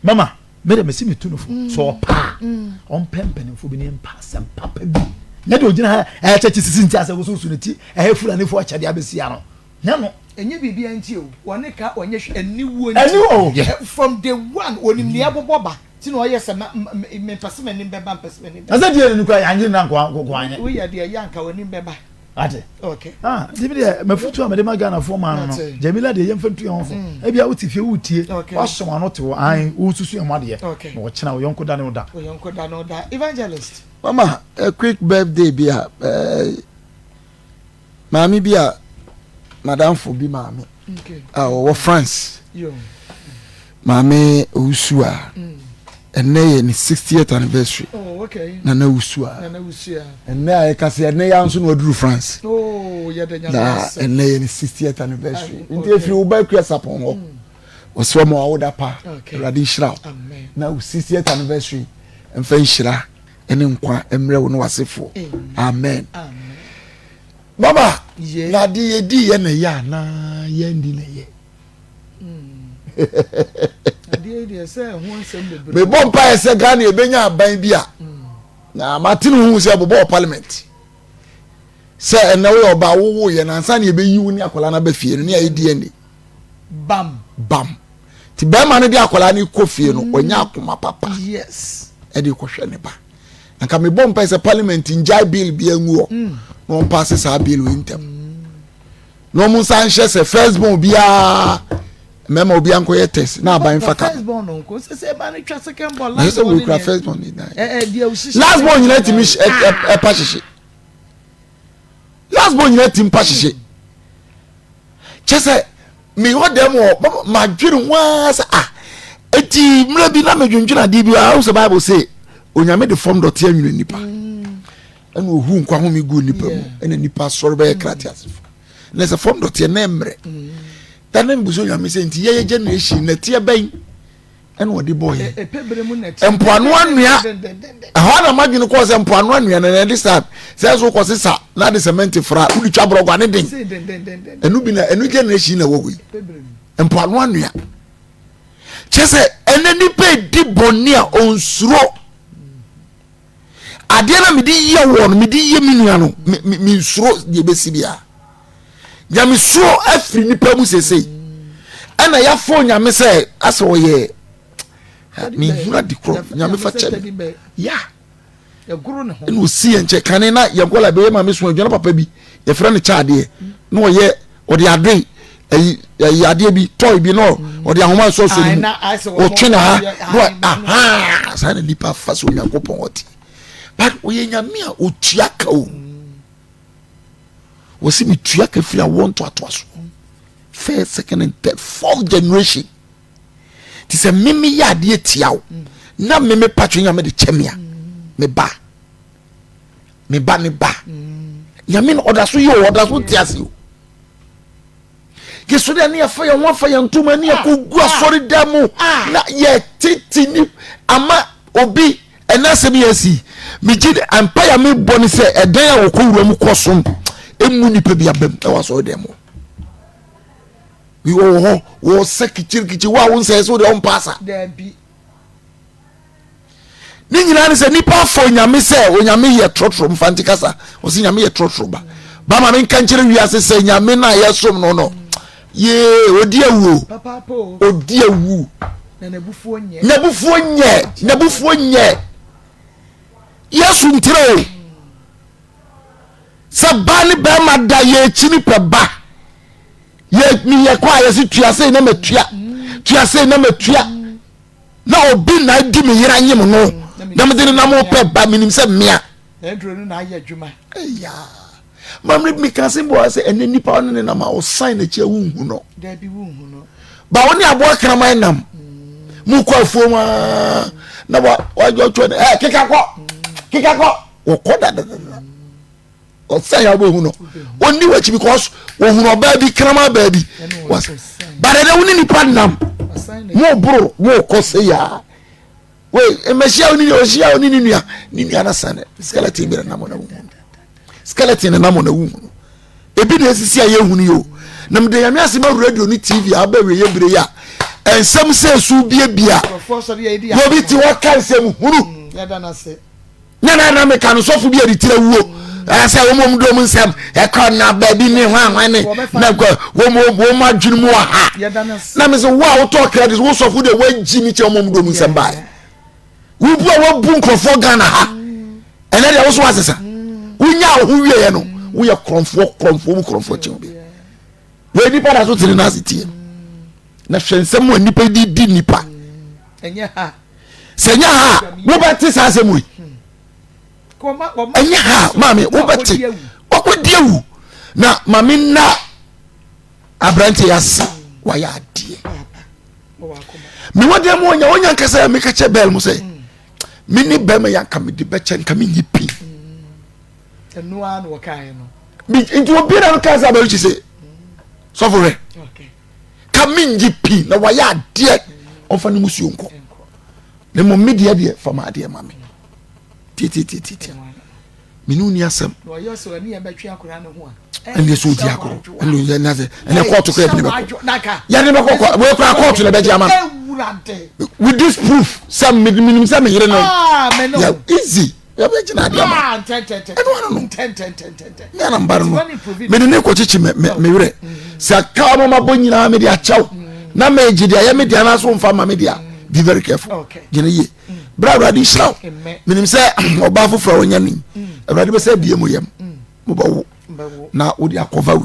Mama me deɛ mesi metu no fo. Sɛ ɔpa a ɔmpɛ mpanimfoɔ bi ne mpa asɛm papa bi. Nyɛ deɛ ɔgyina ha ɛkyɛkye sisi nti asɛ wosowoso ne ti ɛyɛ Fulanifoɔ akyɛdeɛ abɛsi ano. Nyɛ no. Ɛnyɛ biribiara nti o, wɔne ka ɔnyɛ hwee, aniwuo nti. Aniwuo o, yeah. From day one, ɔnim nea ɛbobɔ ba, nti na ɔyɛ sɛ ma, mempɛ sɛ m'anim bɛba, mpɛ sɛ m'anim bɛba. Na sɛ DNA no koraa yɛanyere no anka wanyɛ. Woyɛ deɛ ɛyɛ anka w'anim bɛba. Wate? Okay. Ah, nti mi deɛ mafutu a mede ma Ghanafoɔ maa no no, Jamila deɛ yɛmfa ntu yɛn ho fo. Ebia wote fie woretie, woasɔ w'ano te hɔ, ae, woresusu yɛn ho adeɛ. Okay. Na ɔkyena wo yɔnko da ne wo da. Wo yɔnko da ne wo da. Evangelist. Mama, a quick birthday bi a, eh, Maame bi a Madamfo bi maame a ɔwɔ France. Maame Owusu a ɛnɛ yɛ ne 60th anniversary. Oh, okay. Nana Owusu a. Nana Owusu a. Ɛnɛ a yɛka sɛ ɛnɛ yɛ nso na waduru France. Oh, yɛda Nyame Na ase. ɛnɛ yɛ ne 60th anniversary. Ah, Nti okay. efiri wo ba Akua Sapon hɔ. Wɔsɛ ɔma wawoda pa. Okay. Awurade nhyira wo. Amen. Na wo 60th anniversary mfa nhyira ne nkwa mmerɛ wo ne w'asefoɔ. Amen. Amen. Mama, Ye. na ade yɛdi yɛ na ɛyɛ anaa yɛndi na ɛyɛ? Adeɛ yi deɛ sɛ ɛho nsɛm bebree. Mebɔ mpaeɛ sɛ Ghana yɛbɛnya aban bi a na mate ne hu sɛ bobɔɔ parliament sɛ ɛnɛ woyɛ ɔbaa wowo yɛ na ansa na yɛbɛyi wo ne akwadaa no aba fie no ne ayɛ DNA. Bam. Bam. Nti bɛrima no de akwadaa no kɔ fie no ɔnya akoma papa. Yes. Ɛde kɔhwɛ ne ba. Nka mebɔ mpaeɛ sɛ parliament ngyae bill bi angu hɔ na wɔmpaase saa bill yi ntɛm. Na wɔn nsa nhyɛ sɛ first born biara mmarima obiara nkɔyɛ test na aban fa ka. First born no nko sɛ sɛ ɛba no twa second born last born ne sɛ first born ne nan last born nyinaa tumi ɛpa hyehye last born nyinaa tumi pa hyehye kyɛ sɛ mewɔ dɛm wɔ madwene ho ara sɛ ah eti mmerɛ bi na medwendwene adeɛ bi a sɛ bible sɛ onyame de fam dɔte anwene nipa ɛna ohu nkwa home gu nipa mu ɛna nipa sɔre bɛyɛ krate asefo na sɛ fam dɔteɛ na mmerɛ da na mbuso nyame sɛ nti yɛyɛ generation nɛteɛ bɛn ɛna ɔde bɔɔ yɛ mpoano anwea ɛhɔ na madwene kɔɔ sɛ mpoano anwea na ɛde sa sɛ ɛso kɔ sesa na de cement fra wode twa borɔgwa ne den ɛno bi na ɛno generation na ɛwɔ hɔ yi mpoano anwea kyɛ sɛ ɛnɛ nipa edi bɔne a ɔnsuro adeɛ na mede yɛ wɔ no mede yɛ me nua no mensuro deɛ ɛbɛsi biara nyamesuro afiri nipa mu sesei ɛna yɛafo nyame sɛ asɛ ɔyɛ menhunu ade korɔ nyame fa kyɛ me ya ɛna ɔsi yɛn nkyɛn kane na yɛn kɔla bɛyɛ ma me so adwuma papa bi yɛfrɛ no kyɛ adeɛ na ɔyɛ ɔde adoe ayi ayi adeɛ bi tɔy bi na ɔde ahoma sɔsɔ ne mu ɔtwe na ha na aha saa na nipa fa so onyankopɔn ɔte but ɔyɛ nyame a ɔtua ka o wɔsi mi tua ka firi awoɔ ntoatoa so first second and third fourth generation te sɛ meme yɛ adeɛ tia wo na meme patro nyame de kyɛ me a me ba me ba ne ba nyame no ɔda so yɛ o ɔda so te ase o yɛsɔre a ne yɛfa yɛn ho afa yɛn ntoma ne yɛkɔgu ah. asɔre da mu ah. na yɛtete ni ama obi ɛna asɛm yɛ asi megye mpa yɛ mebɔ ne sɛ ɛdan a wɔkɔ wura mu kɔ som ɛmu nnipa bi abam ɛwɔ asɔre dan mu wɔ hɔ wɔsɛ kikyirikikyi wo a wo nsɛe sɛ wodeɛ wompa asa ne nyinaa ne sɛ nipa afɔ onyame sɛ onyame yɛ trɔtrɔ mfa nti kasa ɔsɛ nyame yɛ trɔtrɔ ba ba ma menka nkyerɛ wiase sɛ nyame no a yɛsom no no yee ɔdi awu ɔdi awu n'abufuo nyɛ n'abufuo nyɛ yesu ntirɛ o sɛ ba ne bɛrima da yɛ akyi ne pɛ ba yɛ meyɛ kɔ a yɛse tua sei na matua tua sei na matua na obi na adi me yere anyem no na mede ne nam pɛ ba menim sɛ mmea mamre meka se bɔa sɛ ɛnɛ nipa ɔne ne nam a ɔsan n'akyi a wonhu no ba wo ne aboa kraman nam mokɔ afuom a na wadwɔtwɔ ne ɛ keka kɔ keka kɔ wɔkɔ dadadada ɔsɛn a wobɛhu no ɔnni w'akyi because wɔhunu ɔbaa bi kraman baa bi but ɛdɛ wo ne nipa nam mo boro mo kɔ se yaa wei mmɛhyia wo ne nua ɔhyia wo ne ne nua ne nua no sane skeleton bi na nam na wohu skeleton na nam na wohu no ebi na esisi a yɛhunu yi o na mede nyame ase ma radio ne tv a aba wie yɛ bere yi a nsɛm sɛ esu biabia na obi te hɔ ka nsɛm hunu mm, na na na meka no sɔfo bi a ne tiri awuo ɛsɛ wɔn wɔn dɔm nsɛm ɛkɔ na baabi ne hwan hwan ne na kɔ wɔn wɔn wɔn adwene mu wɔ ha na mi sɛ wo a wotɔ credit wo sɔfo de wɔagyi mi kyɛ wɔn wɔn dɔm nsɛm baa wobu a wɔbu nkurɔfoɔ Ghana ha ɛnɛ deɛ woso asesa wonya wo ho wieɛ no woyɛ korɔmfoɔ korɔmfoɔ mu korɔmfoɔ kyɛn obi wɔ nipa da so tene n'ase tie na hwɛ nsɛm a nipa di di nipa. Sɛ nyɛ ha a wobɛte saa asɛm wei ɛnyɛ ha maame wobɛte wakɔdi awu na maame nna. Aberante yɛ ase wayɛ adeɛ. Mewɔ deɛ mu ɔnya ɔnya nkasa meka kyɛ bɛɛl mu sɛ me ne bɛrima yɛ anka mede bɛkyɛ nka menyi pi. Nti obiara no kaa sɛ abɛrikyi sɛ sɔfo hwɛ ka menyi pi na wayɛ adeɛ ɔmfa ne musuo nkɔ na mmom me deɛ deɛ fa ma adeɛ ma me tiatiatiatia mene wo ni asɛm ɛne sɛ ɔdi agorɔ ɛne kɔɔto kora yɛde ne bɛkɔ yɛde ne bɛkɔ wei kora kɔɔto na ɛbɛgye ama no with this proof sɛ menim sɛ meyere no ah, yɛ easy yɛbɛgyina adeɛ ama ah, ɛno ano no me ana mba no no mede ne kɔkyekye me werɛ sɛ kaa ma mabɔ nyinaa mede akyɛw na megye deɛ ɛyɛ me deɛ anaso mfa ma me deɛ be very careful gyina yie berɛ awurade nhyira wo menim sɛ ɔbaa foforɔ a wɔnya no yi awurade bɛsɛ abie mu yam mobɛwo na wode akɔva.